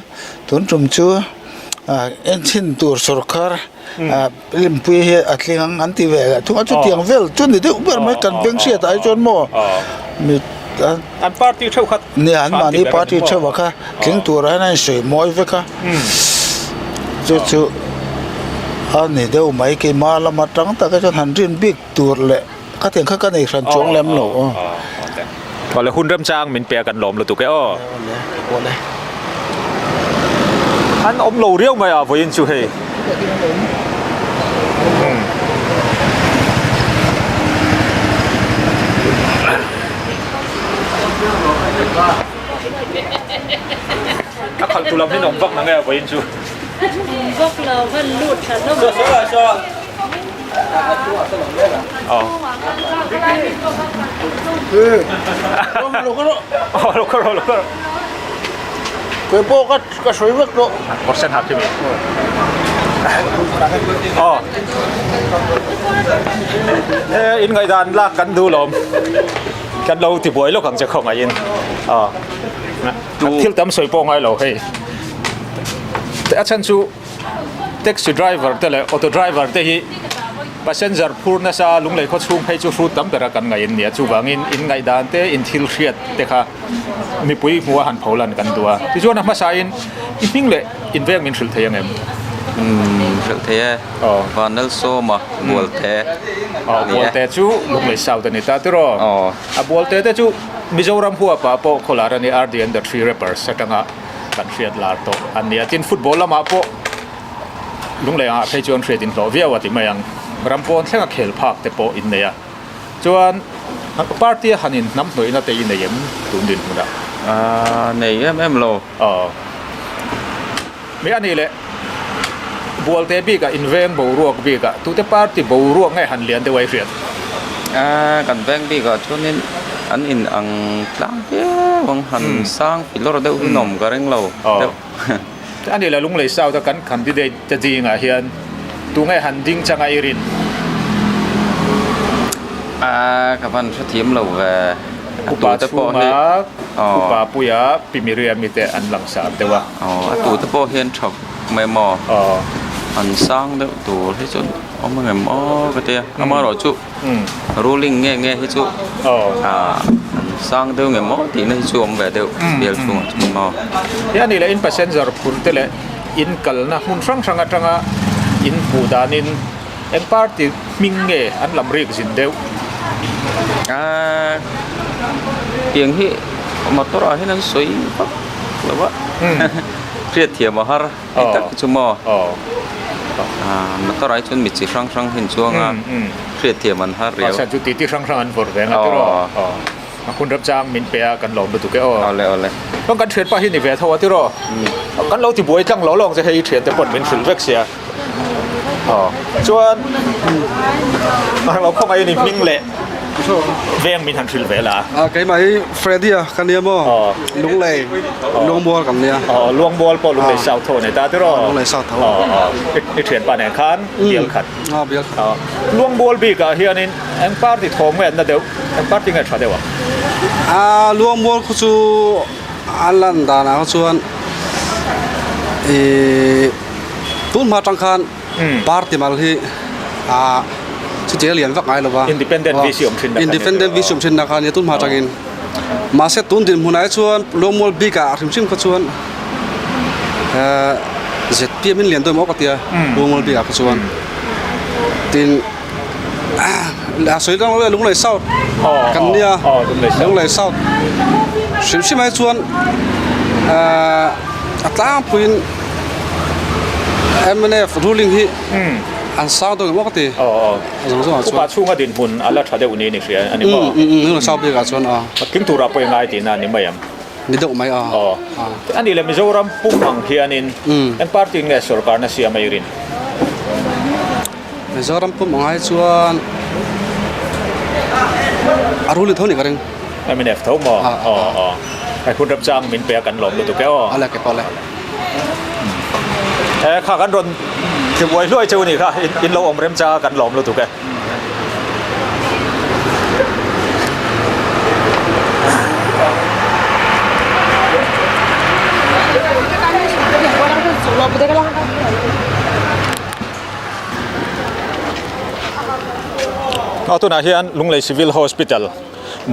tun tum chu enchhin tur sawrkar rinpui hi a tling ang an ti ve leh thung a chutiang vel chu ni deuh ber mai kan beng hriat ah hi chuan maw mi an party theuh kha nia an mahni party theuh ah kha tling tur ah hian a insawi mawi vek a chu chu a ni deuh mai keimah lama tang tak hi chuan han rin bik tur leh. Ka tiang kha ka nei hran chuang lem lo aw. Awle hun remchang min pe a kan lawm lutuk e aw. Awle awle. An awm lo riau mai a vawiin chu hei. A khalh tu lam hi an awm vak nange a vawiin chu. Awm vak lo van lut tha hlawm. Kei pawh ka ka sawi vek tawh. Kawr sen hak khi mi. Aw. E in ngaihdan lak kan duh lawm. Kan lo tibuai lawk ang che khawngaihin. Aw. Thil tam sawi pawh ngai lo hei. A chhan chu taxi driver te leh auto driver te hi passenger phur nasa lunglei khaw chhung phei chu hrut tam bera kan ngaih an ni a. Chuvangin in ngaihdan te in thil hriat te kha mipui hmuha han pho lan kan duh a. Tichuan a hmasain i hming leh in veng min hrilh thei ang em? Umm hrilh thei e. Vanlalsawma Bualte a ni e. Bualte chu Lunglei South a ni ta tiraw? A Bualte te chu Mizoram huapah pawh khawlar a ni RD and the Three Rappers atanga kan hriat lar tawh a nia. Tin football lamah pawh Lunglei angah phei chuan hriat inhlawh viau a ti mai ang. Ram pawn thlenga khel phak te pawh in nei a. Chuan party a han in hnam hnawihna te i nei em tun dinhmunah? Aaa nei em em lo. Aw. Mi a nih leh Bualte bikah inveng boruak bikah tute party boruak nge han lian deuh a i hriat? Aaa kan veng bikah chuanin an in ang tlang viau ang han sang filawr deuh hi nawm ka ring lo deuh. A nih leh Lunglei South a kan candidate te zingah hian tunge han ding changa i rin? Aaa ka van hrethiam lo ve. Upa chhunga Upa Puia Pi Miriami te an langsar deuh a. Aw a tute pawh hian tha mai maw? An sang deuh tur hi chu awm ang em aw ka tia. Amaherawhchu ruling nge nge hi chu an sang deuh nge maw tihna hi chu awm ve deuh bial chhungah chuan maw. He a nih leh in passenger phur te leh in kalna hmun hrang hrang atanga in hmuh danin Eng party hming nge an lam rik zin deuh? Aaa tiang hi motor ah hian an sawi vak lo a hriat thiam a har hei tak hi chu maw aaa motor ah hi chuan mi chi hrang hrang hi an chuang a hriat thiam an har riau. Aw chu titi hrang hrang an vawrh ve ang a tiraw? Aw. A hun rep chang min pe a kan lawm lutuk e aw. Awle awle. Chuan kan thian pa hi ni ve tho a tiraw? Kan lo ti buai tlang lo lawng che hei i thian te pawn min hrilh vek sia. Aw chuan a lo khawngaih a ni hming leh veng min han hrilh ve la. A keimah hi Freddy a ka nia maw? Lunglei Luangmual kan nia. Aw Luangmual pawh Lunglei South tho a ni ta tiraw? Lunglei South tho. Aw aw i thian pa nen khan bial khat. Aw bial khat. Aw Luangmual bikah hianin eng party thawm nge an na deuh? Eng party nge tha deuh ang? A Luangmual khu chu a lan danah kha chuan ihh tun hma atang khan party mal hi ah chutia lian vak ngai lo va. Independent VC awm thin na kha nia. Independent VC awm thin na kha nia tun hma atangin. Mahse tun dinhmunah hi chuan Luangmual bikah hrim hrim kha chuan ehh ZPM in lian deuh maw ka tia Luangmual bikah kha chuan. Tin. A sawi dang lo Lunglei South kan nia Lunglei South hrim hrim ai chuan a tlangpuiin mnf ruling hi an sang deuh emaw ka ti zawng zawng ah chuan upa chhunga dinhmun a la tha deuh niin i hria a ni maw Lunglei South bikah chuan a tling turah pawh i ngai tihna a ni mai ang. Ni deuh mai a. Aw. A nih leh Mizoram pum ang hianin eng party in nge sorkarna siam a i rin? Mizoram pum ang ai chuan a rul tho ni ka ring. MNF tho maw? Aw aw. Hei hun rem chang min pe a kan lawm lutuk e aw. A le ke pawh le. E kha kan rawn ti buai hluai cheu ni kha in lo awm rem chang a kan lawm lutuk e. Aw tunah hian Lunglei Civil Hospital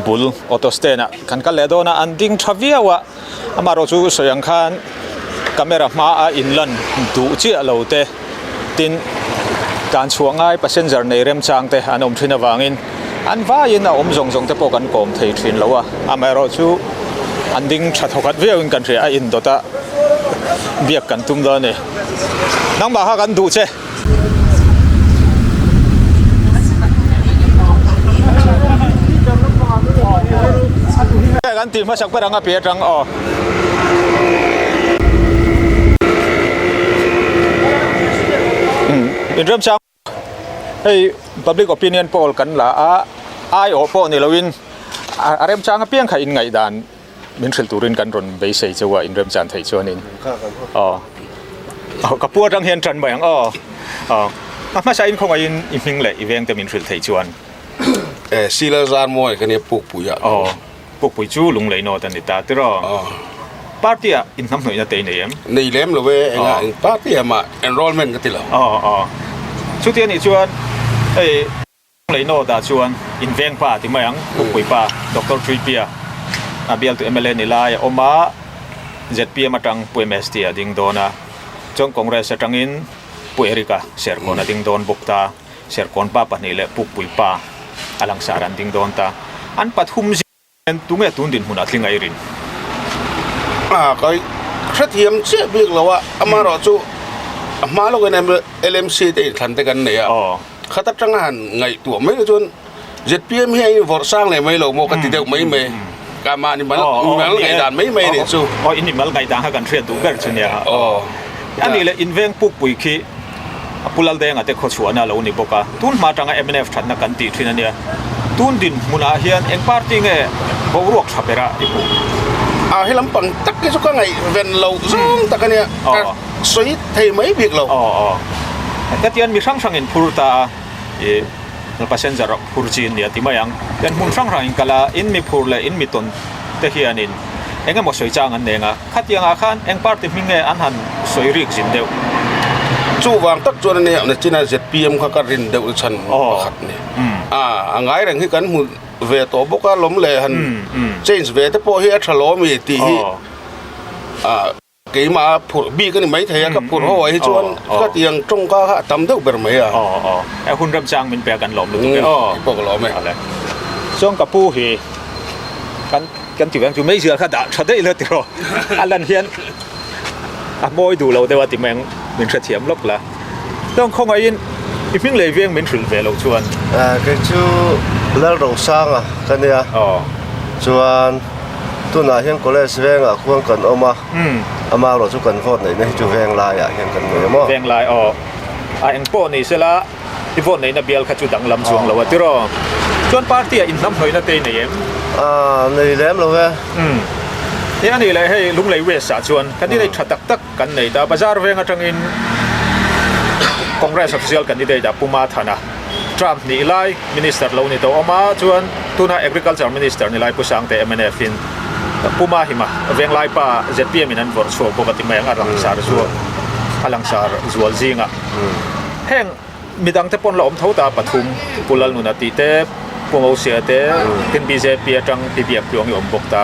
bul auto stand ah kan kal leh dawn a an ding tha viau a amaherawhchu sawi ang khan camera hma a inlan duh chiah lo te tin tlan chhuah ngai passenger nei remchang te an awm thin avangin an vaiin a awm zawng zawng te pawh kan kawm thei thin lo a amaherawhchu an ding tha thawkhat viauin kan hria a indawt a biak kan tum dawn a ni nangmah kha kan duh che. Kan tih hmasak ber ang a pi atang aw. Inremchang hei public opinion poll kan la a aiawh pawh ni loin a remchang apiang kha inngaihdan min hrilh turin kan rawn beisei cheu a inremchan theih chuanin aw aw ka pu atang hian tan mai ang aw aw a hmasa in khawngaihin i hming leh i veng te min hrilh theih chuan. Eh Sila Zarmawi ka nia Pukpui ah. Aw Pukpui chu Lunglei North a ni ta tiraw? Aw. Party ah inhnamhnawihna te i nei em? Nei lem lo e, engah eng party ah mah enrollment ka ti lo. Aw aw. Chuti anih chuan hei Lunglei North ah chuan inveng pa ti mai ang Pukpui pa Doctor Tripia a bialtu mla ni lai a awm a, zpm atang Pu MST a ding dawn a, chuan Congress atangin Pu Eric-a Serkawn a ding dawn bawk ta. Serkawn pa pahnih leh Pukpui pa a langsar an ding dawn ta. An pathum zing hian tunge tun dinhmunah tling a i rin? A ka hrethiam chiah bik lo a, amaherawh chu a hma lawkin LMC te inthlan te kan nei a, khat atanga han ngaihtuah mai te chuan zpm hi a invawrh sang leh mai lo maw ka ti deuh mai mai, ka mahni mal ngaihdan mai mai a nih chu. Aw, in mal ngaihdan kha kan hriat duh ber chu nia. A nih leh inveng Pukpui khi A Pu Laldenga te khawchhuahna a lo ni bawk a, tun hma atanga mnf thatna kan tih thin a nia. Tun dinhmunah hian eng party nge boruak tha bera i hmuh? A he lampang tak hi chu ka ngaihven loh zawng tak a nia, ka sawi thei mai bik lo. Aw aw. Hetiang mi hrang hrangin phur ta a, i passenger phur chi nia ti mai ang. Tian hmun hrang hrangin kal a, in mi phur leh in mi tawn te hianin eng emaw sawi chang an neng a. Khatiangah khan eng party hming nge an han sawi rik zin deuh? Chuvang tak chuan a nia nachina zpm kha ka rin deuh chhan pakhat a ni. A a ngai reng hi kan hmu ve tawh bawk a lawm le han change ve te pawh hi a tha lawm i tih hi a keimah a phurh bik a ni maithei a ka phurh ho ah hi chuan khatiang tawngka kha a tam deuh ber mai a. Aw hun remchang min pek an lawm lutuk e aw. Keipawh ka lawm e. Chuan ka pu hi kan. Kan ti veng chu meizial kha dah tha daih la tiraw a lan hian a mawi duh lo deuh a ti mai ang min hrethiam lawk la chuan khawngaihin i hming lei veng min hrilh ve loh chuan. Kei chu Lalrosanga ka nia chuan tunah hian college vengah khuan kan awm a amaherawh chu kan vote neihna hi chu veng laiah hian kan nei a maw. Veng lai aw a eng pawh ni sela. I vote neihna bial kha chu danglam chuang lo a tiraw? Chuan party ah inhnamhnawihna te i nei em? Aaa, nei lem lo e. Umm. Hei a nih leh hei Lunglei West ah chuan candidate tha tak tak kan nei ta. Bazar veng atangin Congress official candidate ah Pu Mathana term hnih lai Minister lo ni tawh awm a, chuan tuna Agriculture Minister ni lai Pu Sangte mnf in Pu Mahima Venglai pa zpm in an vawrh chhuak bawk a ti mai ang a langsar zual a langsar zual zingah. Heng midangte pawn la awm tho ta pathum Pu Lalnuna tih te, Pu Ngosia te, tin bjp atang Pi Biak Tluang i awm bawk ta.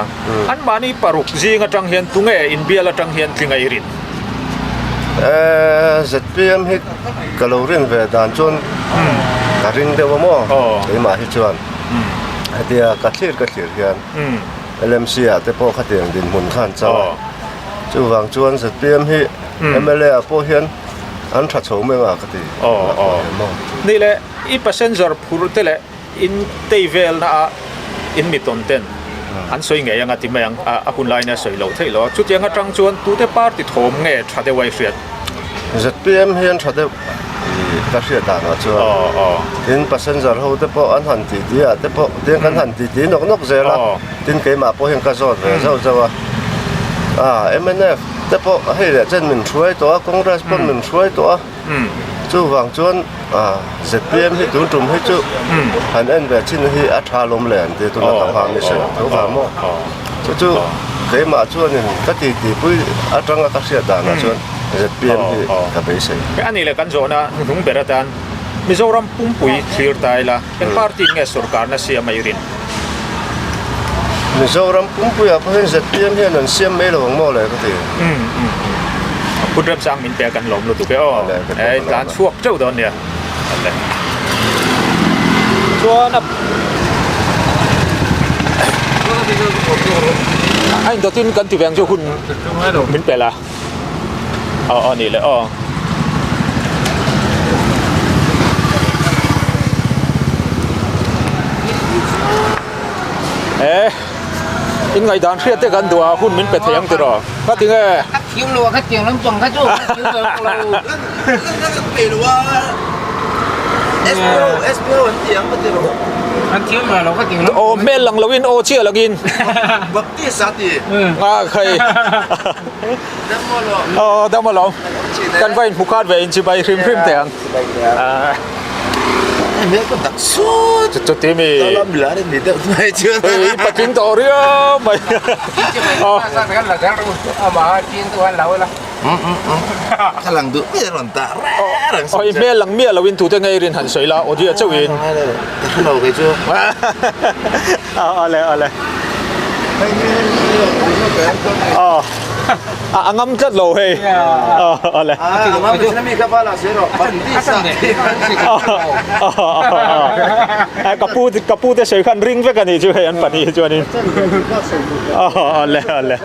Anmahni paruk zing atang hian tunge inbial atang hian tling a i rin? Eh, zpm hi ka lo rin ve dan chuan ka ring deuh a maw? Keimah hi chuan hetia ka thlir ka thlir hian LMC ah te pawh khatiang dinhmun kha an chang a. Chuvang chuan zpm hi mla ah pawh hian An tha chho mai anga ka ti. Aw aw. Nih leh i passenger phur te leh in tei velna a in mi tawn ten an sawi ngei anga ti mai ang a hun lain a sawi loh theih loh a. Chutiang atang chuan tute party thawm nge tha deuh a i hriat? Zpm hi an tha deuh i ka hriat danah chuan. Aw aw. Tin passenger ho te pawh an han titi ah te pawh tin kan han titi nawk nawk zel a. Tin keimah pawh hian ka zawt ve zauh zauh a. Ah mnf. te pawh hei leh chen min hruai tawh a Congress pawn min hruai tawh a chuvang chuan zpm hi tun tum hi chu han en ve chin hi a tha lawm le an ti tuna ka hma mi sawi tho vang maw chu chu keimah chuanin ka ti ti pui atanga ka hriat danah chuan zpm hi ka beisei. A nih leh kan zawhna hnuhnung ber atan Mizoram pumpui thlir ta ila Eng party in nge sorkarna siam a i rin? Mizoram pumpuiah pawh hian zpm hian an siam mai lo ang maw le ka ti. Umm umm umm. Phut remchang min pek an lawm lutuk e aw. Ei tlan chhuak teuh dawn nia. Awle. Chuan a a indawtin kan ti veng chu hun min pe la. Aw aw nih leh aw. Eh in ngaihdan hriat te kan duh a hun min pe thei ang tiraw ka ti nge. Ka thiam lo a ka tiang lampang kha chu ka thiam lo lo. SPO SPO an ti ang ka ti lo. An thiam lo lo ka ti lo. Aw hmel lang loin aw chiah langin. Baptist a ti. Nga khai. Aw dam alawm. Kan va inhmu khat ve in chibai hrim hrim teh ang. Hmel ka dak sut. Chuti mi. Tala milar ni deuh mai chuan. Hei patling tawh riau mai. Ka lang duh miah rawn tah reng. Aw i hmel lang miah loin tute ngei rin han sawi la audio chauhin. Ka hre lo kei chu. Awle awle. Aw a ngam tlat lo hei. Awle. A ngam tlat mi ka bala se ro. Ka pu ka pu te sawi khan ring vek a nih chu hei an pahnih hi chuanin. Awle awle.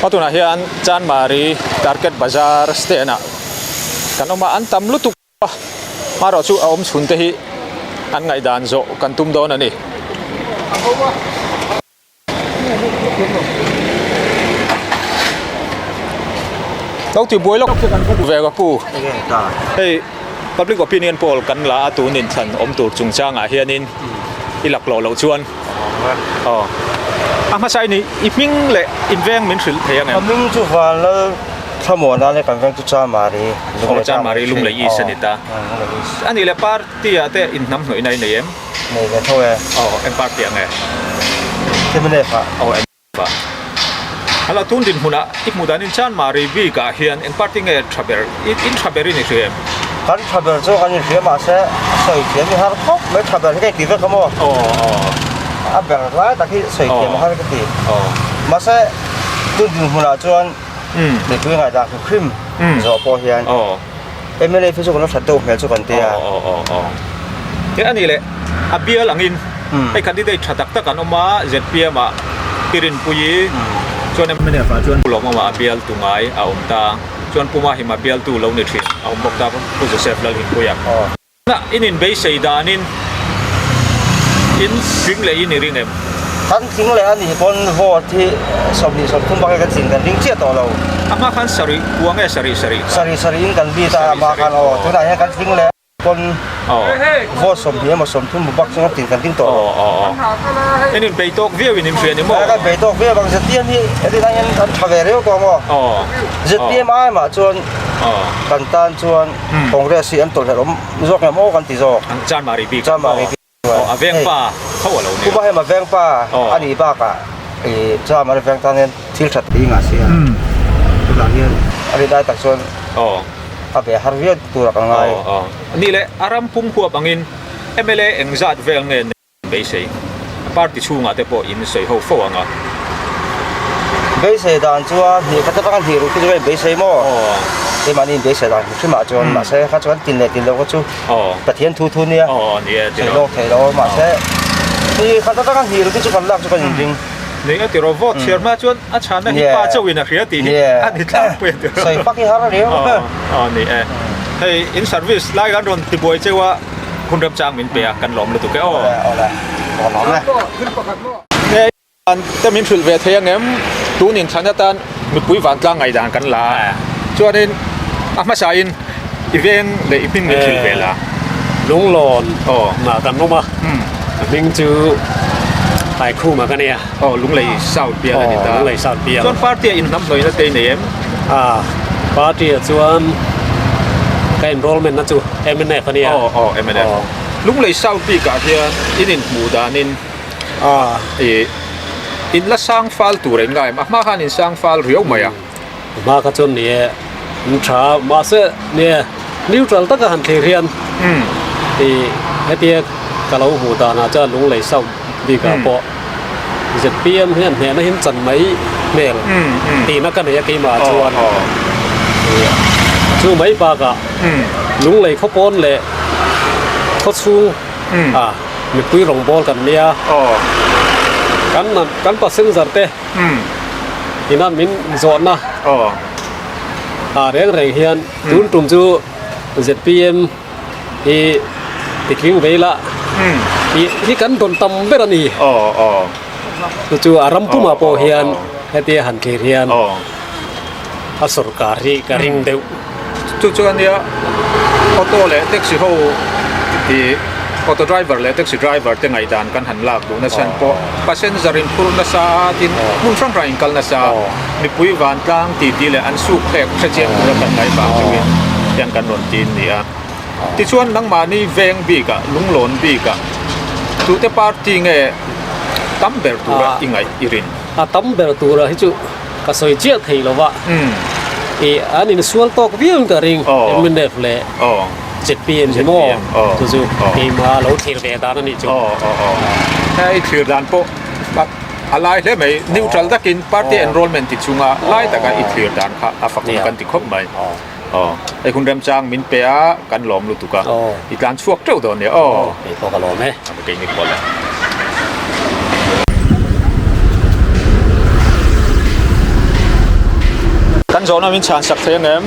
A tunah hian Chanmari Target Bazar stand ah kan awm a, an tam lutuk a, hmarawh chu a awm chhun te hi an ngaihdan zawh kan tum dawn a ni. Lo ti buai lawk ve ka pu. Hei public opinion poll kan la a tun inthlan awm tur chungchangah hianin i laklawh loh chuan aw a hmasa i ni i hming leh inveng min hrilh thei ang em? Ka hming chu Vanlal Thlamuana leh kan veng chu Chanmari Aw Chanmari Lunglei East a ni ta. A nih leh party ah te inhnam hnawihna i nei em? Nei ve tho e. Aw, eng party ah nge? MNF ah. Aw, MNF ah. Hala tun dinhmunah i hmuh danin Chanmari bik ah hian eng party nge tha ber, in tha ber in i hria em? Kan tha ber chu kan inhria mahse sawi thiam hi har khawp mai, tha ber hi ka inti vek a maw? Aw, aw. A ber lai tak hi sawi thiam a har ka ti. Aw. Mahse tun dinhmunah chuan mipui ngaihdan hrim hrim zawh pawh hian. Aw. MLA hi chu kan la that deuh hmel chu kan ti a. Aw aw aw. He a nih leh a bial angin hei candidate tha tak tak an awm a ZPM ah Pi Rinpuii chuan MNF ah chuan Pu Lawmawma a bial tu ngai a awm ta chuan Pu Mahima bial tu lo ni thin a awm bawk ta Pu Joseph Lalhimpuia. In inbeisei danin in tling leh in i ring em? Kan tling leh a nih pawn vote hi 20 30 bak hi kan chin kan ring chiah tawh lo. A hma khan sarih kua nge sarih sarih kha? Sarih sarih in kan bit a, a hma khan aw tunah hian kan tling leh pawn vote 20 emaw 30 bak chu kan chin kan ring tawh lo. Aw aw In inbei tawk viau in inhria ni maw? Kan bei tawk viau ang ZPM hi heti lai hian an tha ve riau tawh maw? ZPM ai mah chuan kan tan chuan Congress hi an tawlhherh awm zawk nge maw kan ti zawk. Chanmari bik. Chanmari bik. Aw a veng pa tho a lo nia. Kuba hem a veng pa a nih bakah i Chanmari veng tan hian thil that tih ngah sia. Tunah hian a rin ai tak chuan a ve har viau tur a ka ngai. Nih leh a ram pum huap angin mla engzat vel nge Beisei, party chhungah te pawh in sawi ho fo ang a. Beisei dan chuan hnih khat atanga hnih ruk te chu ka inbeisei maw? Keimahni inbeisei dan hrim hrimah chuan mahse kha chuan tin leh tin lo kha chu Pathian thu thu nia sawi lawk theih lo mahse hnih khat atanga hnih ruk te chu kan lak chu kan inring. Nei a tiraw vote chhiar hma chuan a chhanna hi pa chauhin a hria tih hi a ni tlangpui a tiraw. Sawi fak hi har a riau. Aw ni e. Hei in service lai kan rawn tibuai cheu a. Hun remchang min pe a, kan lawm lutuk e aw. Nge an te min hrilh ve thei angem? Tun inthlan atan mipui vantlang ngaihdan kan la a, chuanin a hmasain i veng leh i hming min hrilh ve la. Lunglawn nah kan awm a, a hming chu Taikhuma ka nia. Aw Lunglei South bial a ni ta. Lunglei South bial. Chuan party ah inhnamhnawihna te i nei em? A, party ah chuan ka enrollment na chu mnf a nia. Aw aw mnf. Lunglei South bik ah hian in inhmuh danin i in la sang fal tur a in ngai em? A hma khan in sang fal riau mai a. A hma kha chuan ni e, an tha a, mahse ni e neutral taka han thlir hian i hetia ka lo hmuh danah chuan Lunglei South bikah pawh ZPM hian hnehna hin chan mai hmel tihna ka nei a keimah chuan chu mai bakah Lunglei khawpawn leh khawchhung a mipui rawngbawl kan nia kan kan passenger te ina min zawhna ah reng reng hian tun tum chu ZPM hi titling vei la tih hi kan dawn tam ber a ni chu chu a ram pumah pawh hian hetia han thlir hian a sawrkar hi ka ring deuh chu chu ania. Auto leh taxi ho ih auto driver leh taxi driver te ngaihdan kan han lak duh nasa an pawh passenger in phur nasa a tin hmun hrang hrang in kal nasa a mipui vantlang titi leh an suk hlek hre chiang tura kan ngaih vang chauhin hian kan rawn tin ni a. Tichuan nangmahni veng bikah lunglawn bikah tute party nge tam ber tura i ngaih i rin? A tam ber tura hi chu ka sawi chiah thei lo va, ih an insual tawk viau in ka ring mnf leh zpm hi maw chu chu keimah lo thlir ve dan a nih chu. Hei thlir dan pawh a lai hle mai, neutral takin party enrollment ti chunga lai taka i thlir dan kha a fakawm kan ti khawp mai. Hei hun remchang min pe a kan lawm lutuk a, i tlan chhuak teuh dawn nia aw. Hei pawh ka lawm e. Keini pawh le. Kan zawhna min chhan sak thei ang em?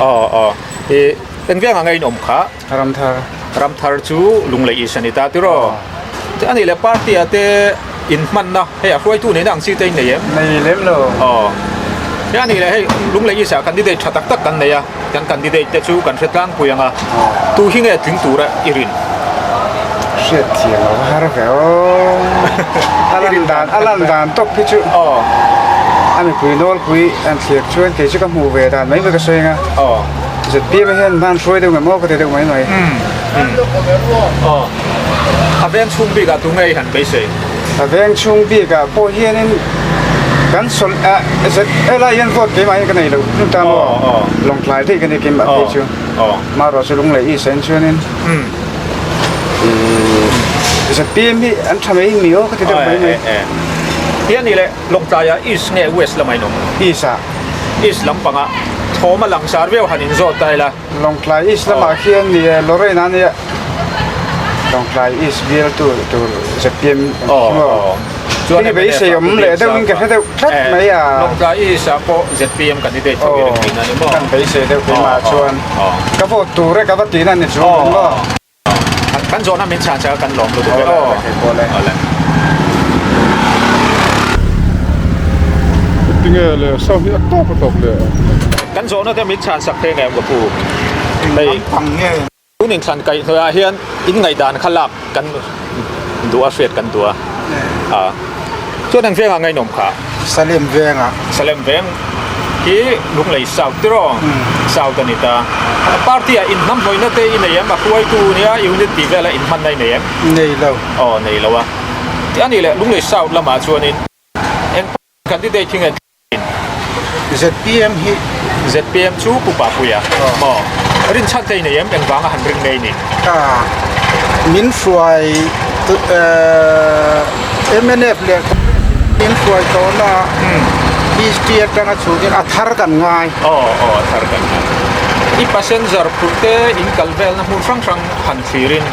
Aw aw. I eng veng anga in awm kha? Ramthar. Ramthar chu Lunglei East a ni ta tiraw? A nih leh party ah te in hmanna hei a hruaitu neihna ang chi te in nei em? Nei lem lo. Aw. A nih leh hei Lunglei East ah candidate tha tak tak kan nei a. Kan candidate te chu kan hre tlangpui ang a, tu hi nge tling tura i rin? Hriat thiam a va har ve aw. A lan dan, a lan dan tawp hi chu a mipui nawlpui an thlir chuan kei chu ka hmuh ve dan mai mai ka sawi ang a. ZPM hian hman hruai deuh nge maw ka ti deuh mai mai. A veng chhung bikah tu nge i han beisei? A veng chhung bikah pawh hianin kan sawl ah zet helai hian vote keimah hian ka nei lo hlum ta maw lawngtlai daih ka ni keimah phei chu marawh chu Lunglei East ah hian chuanin ZPM hi an tha mai mi aw ka ti deuh mai mai. Hi a ni le Lawngtlaiah East nge West lamah in awm? East ah. East lampangah thawm a langsar viau han inzawt ta ila. Lawngtlai East lamah khian ni e Lorraine a nia Lawngtlai East bial tur tur ZPM an khi maw Chuan Hei beisei awm leh deuh in ka hre deuh tlat mai a Lawngtlai East ah pawh ZPM candidate tho i ring thin a ni maw Kan beisei deuh keimah chuan ka vote tur e ka va tihna ni chu maw. Kan zawhna min chhan chak a kan lawm lutuk e aw. Awle. Tinge le sound hi a tawp a tawp le. Kan zawhna te min chhan sak thei ngei ang ka pu. Hei. Tun inthlan kaih hnuaiah hian in ngaihdan kha lak kan duh a hriat kan duh a. A. Chuan eng vengah ngaihnawm kha? Salem vengah. Salem veng hi Lunglei South tiraw? South a ni ta. Party ah inhnamhnawihna te i nei em? A hruaitu nia unit tih vela inhmanna i nei em? Nei lo. Aw nei lo a. A nih leh Lunglei South lamah chuanin eng candidate hi nge ZPM hi. ZPM chu Pu Papuia maw? Rinchhan te i nei em? Engvanga han ring ngei ni? A, min hruai mnf leh Congress in min hruai tawhna history atanga chhukin a thar kan ngai. Aw aw a thar kan ngai. I passenger phurh te in kal velna hmun hrang hrang han thlirin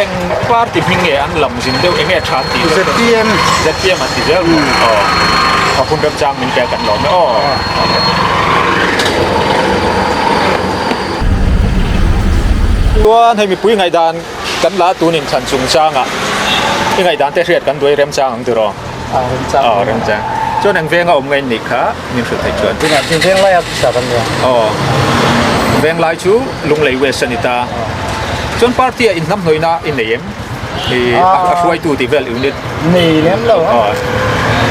eng party hming nge an lam zin deuh enge tha an tih deuh? ZPM. ZPM an ti zel maw? Aw a hun remchang min pek an lawm e aw. Chuan hei mipui ngaihdan kan la tun inthlan chungchangah i ngaihdan te hriat kan duai remchang ang tiraw? A remchang. Aw remchang. Chuan eng venga awm ngain nih kha min hrilh theih chuan. Tunah chuan Venglai a pisa kan nia. Aw Venglai chu Lunglei West a ni ta. Chuan party ah inhnamhnawihna i nei em? I a hruaitu tih vel unit. Nei lem lo. Aw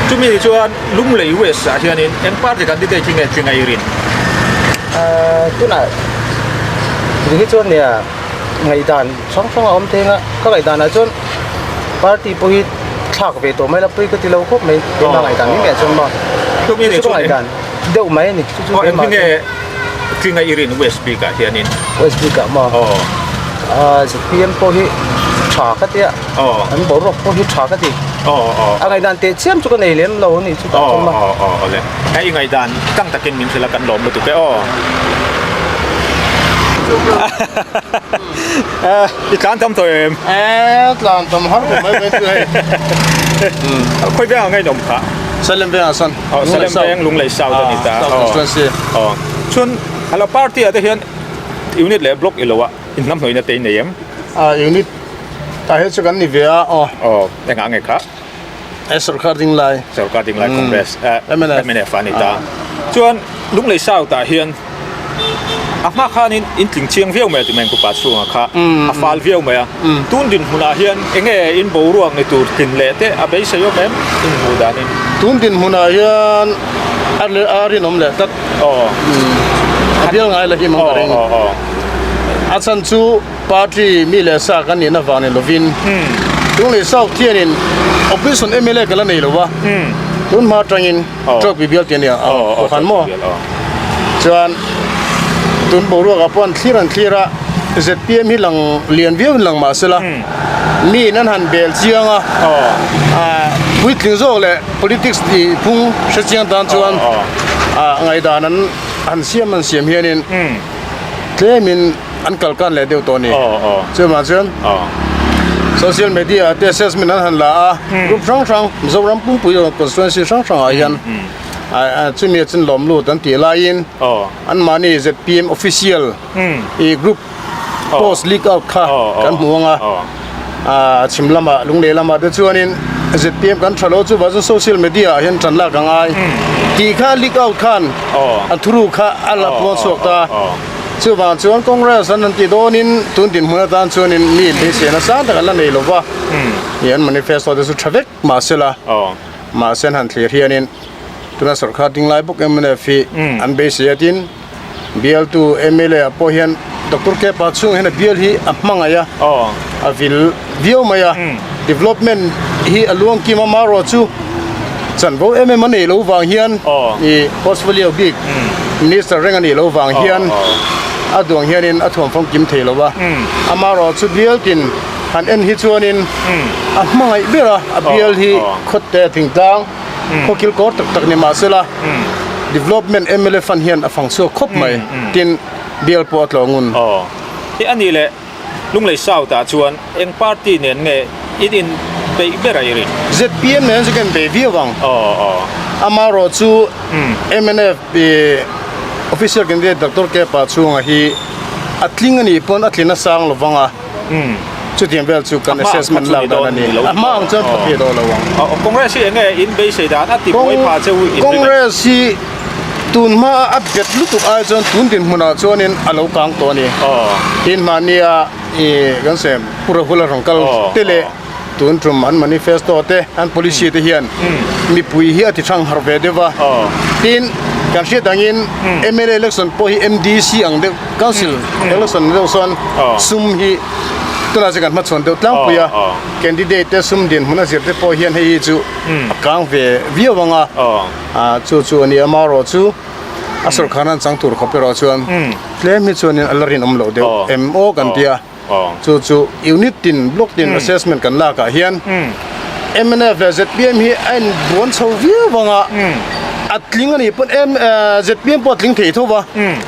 chumi chuan Lunglei West ah hianin eng party candidate hi nge tling a i rin? Tunah tih hi chuan nia ngaihdan hrang hrang a awm thei ang a, ka ngaihdan ah chuan party pawh hi thlak ve tawh mai la pui ka ti lo khawp mai keimah ngaihdan mai mai chuan maw Chumi chu chu ka ngaihdan deuh mai a ni chu chu keimah chu tling a i rin West bik ah hianin West bik ah maw ZPM pawh hi tha ka tia an boruak pawh hi tha ka ti a ngaihdan teh chiam chu ka nei lem lo a ni chutah chuan maw Awle hei i ngaihdan tlang takin min hrilh a kan lawm lutuk e aw I tlan tam tawh em? E tlan tam har khawp mai mai chu hei. Khawi vengah nge in awm kha? Salem vengah sawn. Aw Salem veng Lunglei South a ni ta. South Constituency. Aw chuan alo party ah te hian unit leh block ilo ah inhnamhnawihna te in nei em? A unit tah hi chu kan ni ve a aw. Aw engah nge kha? E sorkar ding lai. Sorkar ding lai Congress mnf a ni ta. Chuan Lunglei South ah hian. A hma khanin in tling chiang viau mai a ti mai ang Pu Pachhunga kha a fal viau mai a. Tun dinhmunah hian enge in boruak ni tur tlin leh te a beisei awm em in hmuh danin? Tun dinhmunah hian a a rinawm leh tlat. A bial ngai la him ang ka ring. A chhan chu party mi leh sa kan nihna vang ni lovin Lunglei South hianin opposition mla ka la nei lo a, tun hma atangin Tawkpui bial tih a nia a khan maw? Chuan tun boruakah pawh an thlir an thlir a, zpm hi lang lian viau in lang mah sela miin an han bel chiang a, puitling zawk leh politics tih phung hre chiang tan chuan ngaihdan an han siam an siam hianin tlemin an kal kan leh deuh tawh a ni. Chuvang chuan social media ah te assessment an han la a, group hrang hrang Mizoram pumpui constituency hrang hrang ah hian chumi ah chuan lawm lut an tih laiin anmahni zpm official ih group post leak out kha kan hmu ang a, chhim lamah Lunglei lamah te chuanin zpm kan tha lo chuvang chuan social media ah hian tan lak a ngai tih kha leak out khan an thuruk kha a la puang chhuak ta. Chuvang chuan Congress an han ti dawnin tun dinhmun atan chuanin mi beisei nasa tak an la nei lo va, ih an manifesto te chu tha vek mahsela mahse an han thlir hianin tuna sawrkar ding lai bawk mnf hi an beisei a tin bialtu mla ah pawh hian Doctor Kepa chhungah hian a bial hi a hmangaih a, a vil viau mai a, development hi a luang kim a marawh chu chanvo em em a neih loh vang hian ih portfolio bik minister reng a nih loh vang hian a duang hianin a thuam famkim thei lo a, amarawh chu bial tin han en hi chuanin a hmangaih ber a, a bial hi khawtte thingtlang khaw kilkawr tak tak ni mahsela development mla fund hian a fang chhuak khawp mai tin bial pawh a tlawh ngun. A nih leh. Lunglei South ah chuan eng party nen nge in in beih ber a i rin? Zpm nen chu ka in bei viau ang. Amarawh chu mnf official candidate Doctor Kepa chhunga hi a tling a nih pawn a tlin a sang lo vang a, chutiang vel chu kan assessment lak dan a ni. A hma ang chuan tha thei dawn lo ang. Congress hi eng nge in beisei dan a ti buai pha che u in ring em? Congress hi Tun hma a bet lutuk ai chuan tun dinhmunah chuanin a lo kang tawh a ni. Tin mahnia ih kan sawi Pu Rahul a rawn kal te leh tun tum an manifesto te an policy te hian mipui hi a ti thang harh ve deuh a. Tin kan hriat angin mla election pawh hi MDC ang deuh council election deuh sawn sum hi tunah chuan kan hmachhawn deuh tlangpui a. Candidate te sum dinhmun a zir te pawh hian hei hi chu a kang ve viau ang a. Ah chu chu a ni a marawh chu a sawrkharna an chang tur khawp erawh chuan tlem hi chuanin a la rinawm loh deuh em aw kan ti a chu chu unit tin block tin assessment kan lak ah hian mnf leh zpm hi a in buan chho viau vang a a tling a nih pawn em zpm pawh a tling thei tho va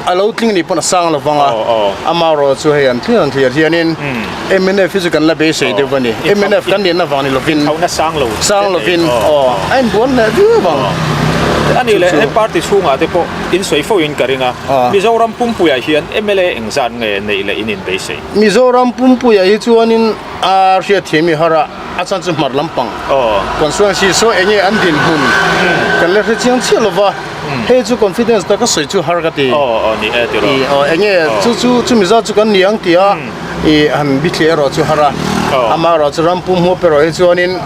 a lo tling a nih pawn a sang lo vang a amarawh chu hei an thlir an thlir hianin Mnf hi chu kan la beisei deuh a ni. Mnf kan nihna vang ni lovin. Thauna sang lo. Sang lovin aw a inbuan hleh viau vang. A nih leh he party chhungah te pawh in sawi fo in ka ring a. Mizoram pumpuiah hian mla engzat nge neih leh in inbeisei? Mizoram pumpuiah hi chuanin a hriatthiam i har a, a chhan chu hmar lampang constituency saw enge an dinhmun kan la hrechiang chiah lova. Hei chu confidence taka sawi chu har ka ti. Aw ni e tiraw. Aw enge chu chu chumi zat chu kan ni ang tih a. Ih han bithliah erawh chu har a, amaherawh chu ram pum huap erawh hi chuanin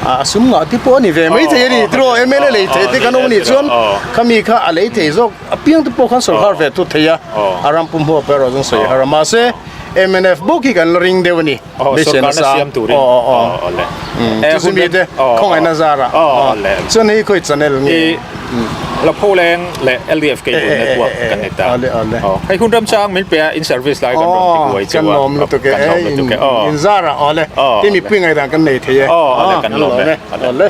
a sum ngah te pawh a ni ve mai thei a ni tiraw mla lei thei te kan awm a nih chuan khami kha a lei thei zawk apiang te pawh khan sawrkar ve tut thei a, a ram pum huap erawh chuan sawi har a mahse mnf bawk hi kan la ring deuh a ni beiseina sang aw aw aw chu chu mite khawngaihna zarah chuan hei khawi channel nge. Lapholeng leh LDF Cable Network kan ni ta. Hei hun ramchang min pe a in service lai kan rawn ti buai chu a. Kan lawm lutuk e. Kan lawm lutuk e. In zar ah awle. Tin mipui ngaihdan kan nei thei e. Awle kan lawm e. Awle.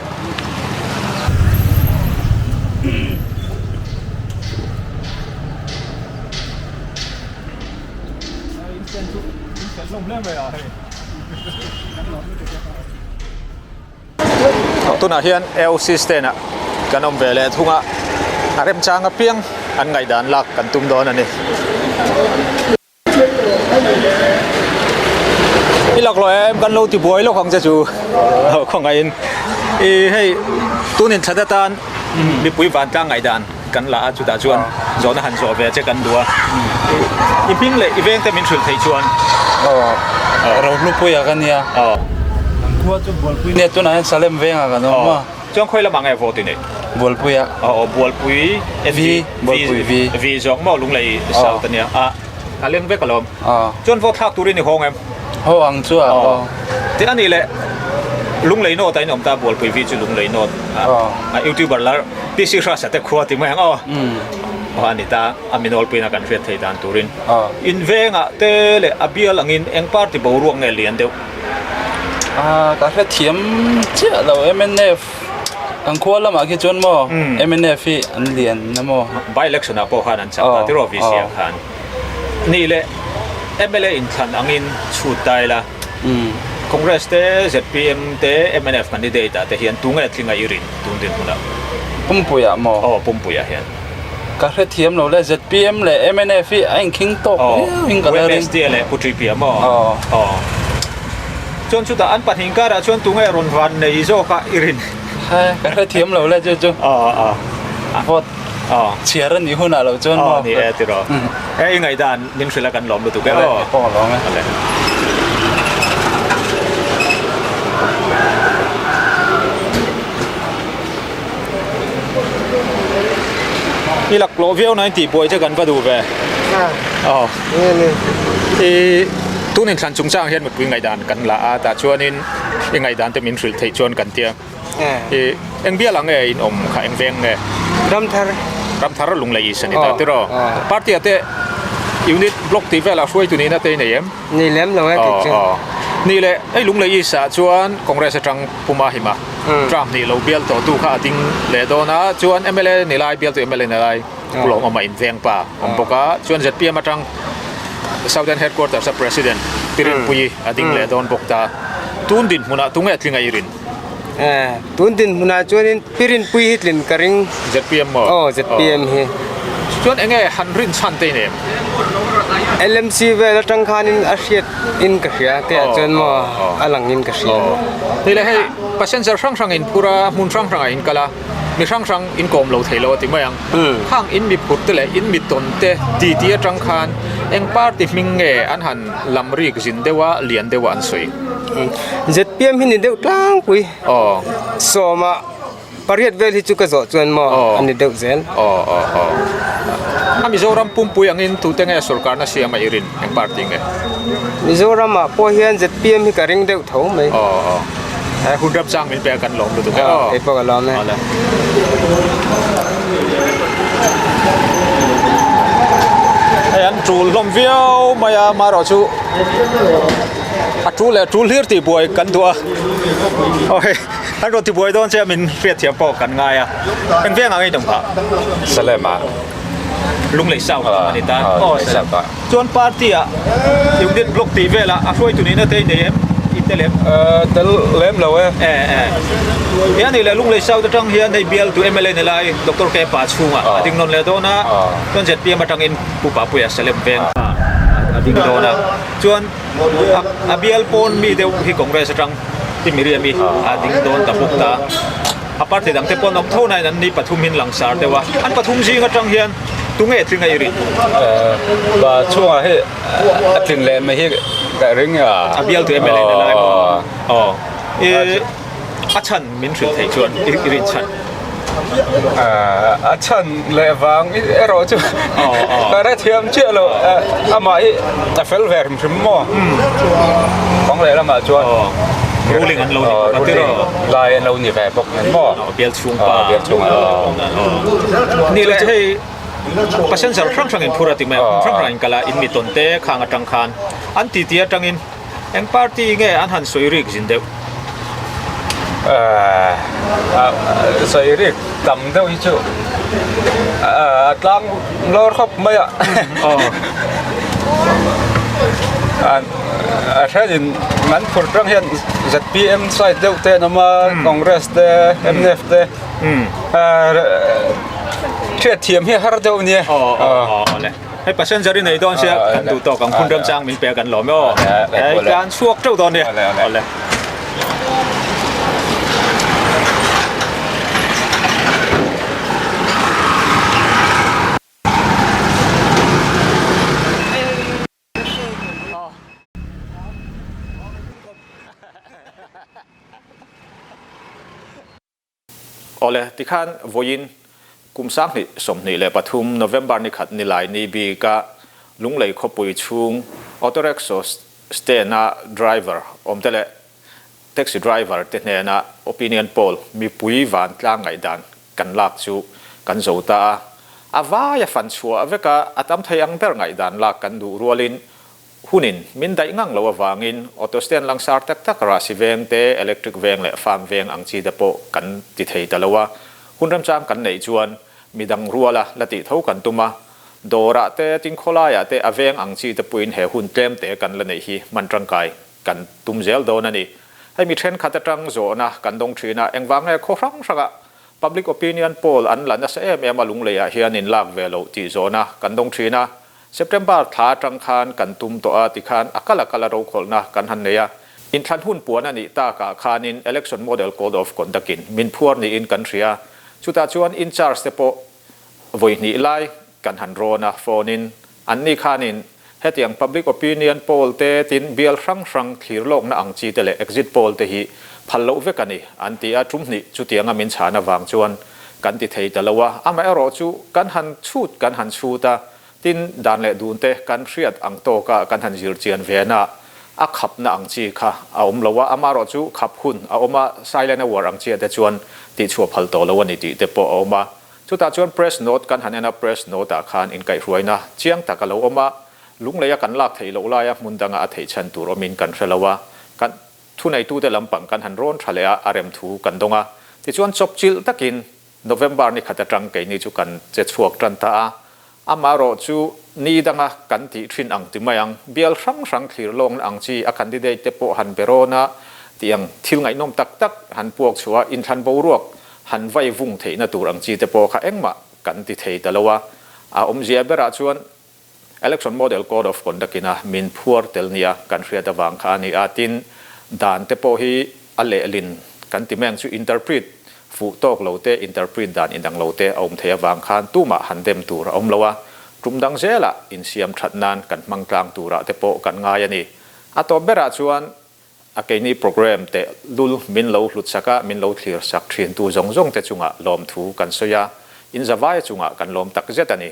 Tunah hian AOC stand ah kan awm ve leh thung a, a remchang apiang an ngaihdan lak kan tum dawn a ni. I lak lo em kan lo ti buai lawk ang che chu khawngaihin i hei tunin thlat atan mipui vantlang ngaihdan. kan la a chutah chuan zawhna han zawh ve che kan duh a. I hming leh i veng te min hrilh theih chuan. Aw Rohlupuia ka nia. Aw. Kan khua chu Bualpui nia tunah hian Salem vengah kan awm a. Chuan khawi lamah nge vote i neih? Bualpuia. Aw Bualpui V Bualpui V. V zawk maw Lunglei South ania. A a leng vek alawm. Chuan vote thlak turin i hawng em? Haw ang chu a. Aw. Tin anih leh Lunglei North ah in awm ta Bualpui V chu Lunglei North a YouTuber lar PC Hrasa te khua ti mai ang aw. Aw a ni ta a mi nawlpuina kan hriat thei dan turin. In vengah te leh a bial angin eng party boruak nge lian deuh? Ah ka hrethiam chiah lo mnf kan khua lamah khi chuan maw mnf hi an lian na maw. By election ah pawh khan an chak ta tiraw VC ah khan. Ni leh mla inthlan angin chhut ta ila Congress te zpm te mnf candidate ah te hian tunge tlinga i rin tun dinhmunah? Pumpuiah maw? Aw Pumpuiah hian. Ka hrethiam lo le, zpm leh mnf hi a inkhing tawk viau in ka la ring. UMSD leh Pu Ṭipi maw? Aw. Chuan chutah an pahnih karah chuan tunge rawn van nei zawk a i rin? Ka hrethiam lo le chu chu. Aw aw. Vote chhiar a nih hunah lo chuan maw? Aw ni e tiraw. E i ngaihdan min hrilh a kan lawm lutuk e aw. Awle pawh ka lawm e. Awle. I lak lawh viau na in tih buai che kan va duh ve. Aw. I tun inthlan chungchang hian mipui ngaihdan kan la a tah chuanin i ngaihdan te min hrilh theih chuan kan tia. I eng bial ang nge in awm kha eng veng nge? Ramthar. Ramthar Lunglei East a ni ta tiraw? Party ah te unit block tih velah hruaitu nihna te i nei em? Ni lem lo e kei chu. Ni leh hei Lunglei East ah chuan Congress atang Pu Mahima term hnih lo bial tawh tu kha a ding leh dawn a, chuan mla ni lai bialtu mla ni lai Pu Lawmawma inveng pa awm bawk a, chuan zpm atang Southern Headquarters a President Pi Rinpuii a ding leh dawn bawk ta. Tun dinhmunah tunge a tling a i rin? Tun dinhmunah chuanin Pi Rinpuii hi tlin ka ring. Zpm maw? Aw zpm hi. Chuan enge han rin chhan te i nei em? LMC vel atang khanin a hriat in ka hria te ah chuan maw a lang in ka hria. Ni le hei passenger hrang hrang in phur a hmun hrang hrang ah in kal a mi hrang hrang in kawm lo thei lo a ti mai ang. Khang in mi phur te leh in mi tawn te ti ti atang khan eng party hming nge an han lam rik zin deuh a lian deuh a an sawi. Zpm hi ni deuh tlangpui. Sawma Pariat vel hi chu ka zawh chuan maw a ni deuh zel. Aw aw aw. A Mizoram pumpui angin tute nge sorkarna siam a i rin eng party nge? Mizoram ah pawh hian zpm hi ka ring deuh tho mai. Aw aw. He hun ram chang min pe a kan lawm lutuk e aw. Kei pawh ka lawm e. Awle. Hei an tul hlawm viau mai a marawh chu a tul leh tul hlir tih buai kan duh a. Aw hei. An rawn tibuai dawn che a min hriatthiam pawh kan ngai a. Eng veng ang i dawng phah? Salem ah. Lunglei South a ni ta. Aw Salem. Chuan party ah unit block tih velah a hruaitu nihna te i nei em? I tel em? Tel lem lo e. E e. He a nih leh Lunglei South atang hian hei bialtu mla ni lai Doctor K Pa chhungah a ding nawn leh dawn a. Chuan zpm atangin Pu Papuia Salem veng a ding dawn a. Chuan a bial pawn mi deuh hi Congress atang Pi Miriam-i a ding dawn ta bawk ta. A party dang te pawh an awm tho nain an ni pathum in langsar deuh a. An pathum zing atang hian tunge tling a i rin? Ba chhungah hi a tlin leh mai hi ka ring a. A bial tu mla na lai maw? Aw. I a chhan min hrilh theih chuan i rin chhan. A chhan leh vang erawh chu ka hrethiam chiah lo amah hi a fel ve hrim hrim maw kawng leh lamah chuan ruling an lo ni bawk a tiraw lai an lo ni ve bawk nen maw bial chhung pa bial chhung ni leh hei passenger hrang hrang in phur a ti mai a hmun hrang hrang in kal a in mi tawn te khang atang khan an titi atangin Eng party nge an han sawi rik zin deuh? Sawi rik tam deuh hi chu a tlang lawr khawp mai a. A thenin an phur tang hian zpm side deuh te an awm a, Congress te, mnf te. Hriatthiam hi a har deuh a nia. Hei passenger i nei dawn sia kan duh tawk ang hun remchang min pe kan lawm e aw. Hei tlan chhuak teuh dawn nia. Awle. Awle, tikhan vawiin kum 2023 November ni khat nilai ni bika Lunglei khawpui chhung Auto Rickshaw stand-a driver awmte leh taxi driver te hnena opinion poll mipui vantlang ngaihdan kan lak chu kan zo ta a. A vaia fan chhuah veka a tam thei ang ber ngaihdan lak kan duh rualin Hunin min daih ngang lo avangin auto stand langsar tak tak Rahsi veng te, electric veng leh farm veng ang chi te pawh kan ti thei ta lo a. Hun remchang kan neih chuan midang ruala la tih tho kan tum a. Dawrah te, Tingkhawlaiah te a veng ang chi te pawhin he hun tlem te kan la neih hi hman tangkai kan tum zel dawn a ni. Hei mi thenkhat atang zawhna kan dawng thin a, engvang nge khaw hrang hrangah public opinion poll an la nasa em em a Lungleiah hian in lak ve loh tih zawhna kan dawng thin a. September thla atang khan kan tum tawh a tikhan a kal a kal a rokhawlhna kan han nei a. Inthlan hun puan a nih takah khanin Election Model Code of Conduct in min phuar niin kan hria. Chutah chuan in charge te pawh vawi hnih lai kan han rawn a, phone in. Anni khanin hetiang public opinion poll te tin bial hrang hrang thlir lawkna ang chi te leh exit poll te hi phal loh vek a ni an ti a, tum hnih chutianga min chhan avang chuan kan ti thei ta lo a. Amaherawhchu kan han chhut kan han chhut a, Tin, dan leh dun te kan hriat ang tawka kan han zir chian ve na a khapna ang chi kha a awm lo a, amaherawh chu khap hun a awm a, silent a uar ang chiah te chuan tihchhuah phal tawh lo a ni tih te pawh a awm a. Chutah chuan press note kan han en a, press note ah khan inkaihhruaina chiang tak a lo awm a, lungleia kan lak theih loh laia hmun danga a theih chhan tur awmin kan hre lo a, kan thuneitute lampang kan han rawn tha leh a, a rem thu kan dawng a. Tichuan chawpchilh takin November ni khat atang keini chu kan che chhuak tan ta a, amaherawh chu ni danga kan tih thin ang ti mai ang, bial hrang hrang thlir lawngna ang chi a candidate te pawh han be rawn a tih ang thil ngaihnawm tak tak han puak chhuah a, inthlan boruak han vai vung theihna tur ang chi te pawh kha engmah kan ti thei ta lo a, a awmzia berah chuan Election Model Code of Conduct ina min phuar tel nia kan hriat avang kha a ni a, tin, dan te pawh hi a lehlin kan ti mai ang chu interpret fuh tawk lo te, interpret dan indang lo te a awm thei avang khan tumah han dem tur a awm lo a, tum dang zelah insiam that nan kan hmang tlang turah te pawh kan ngai a ni. A tawp berah chuan A keini programme teh lul min lo hlut sak a, min lo thlir sak thin tu zawng zawng te chungah lawmthu kan sawi a, in zavaia chungah kan lawm tak zet a ni.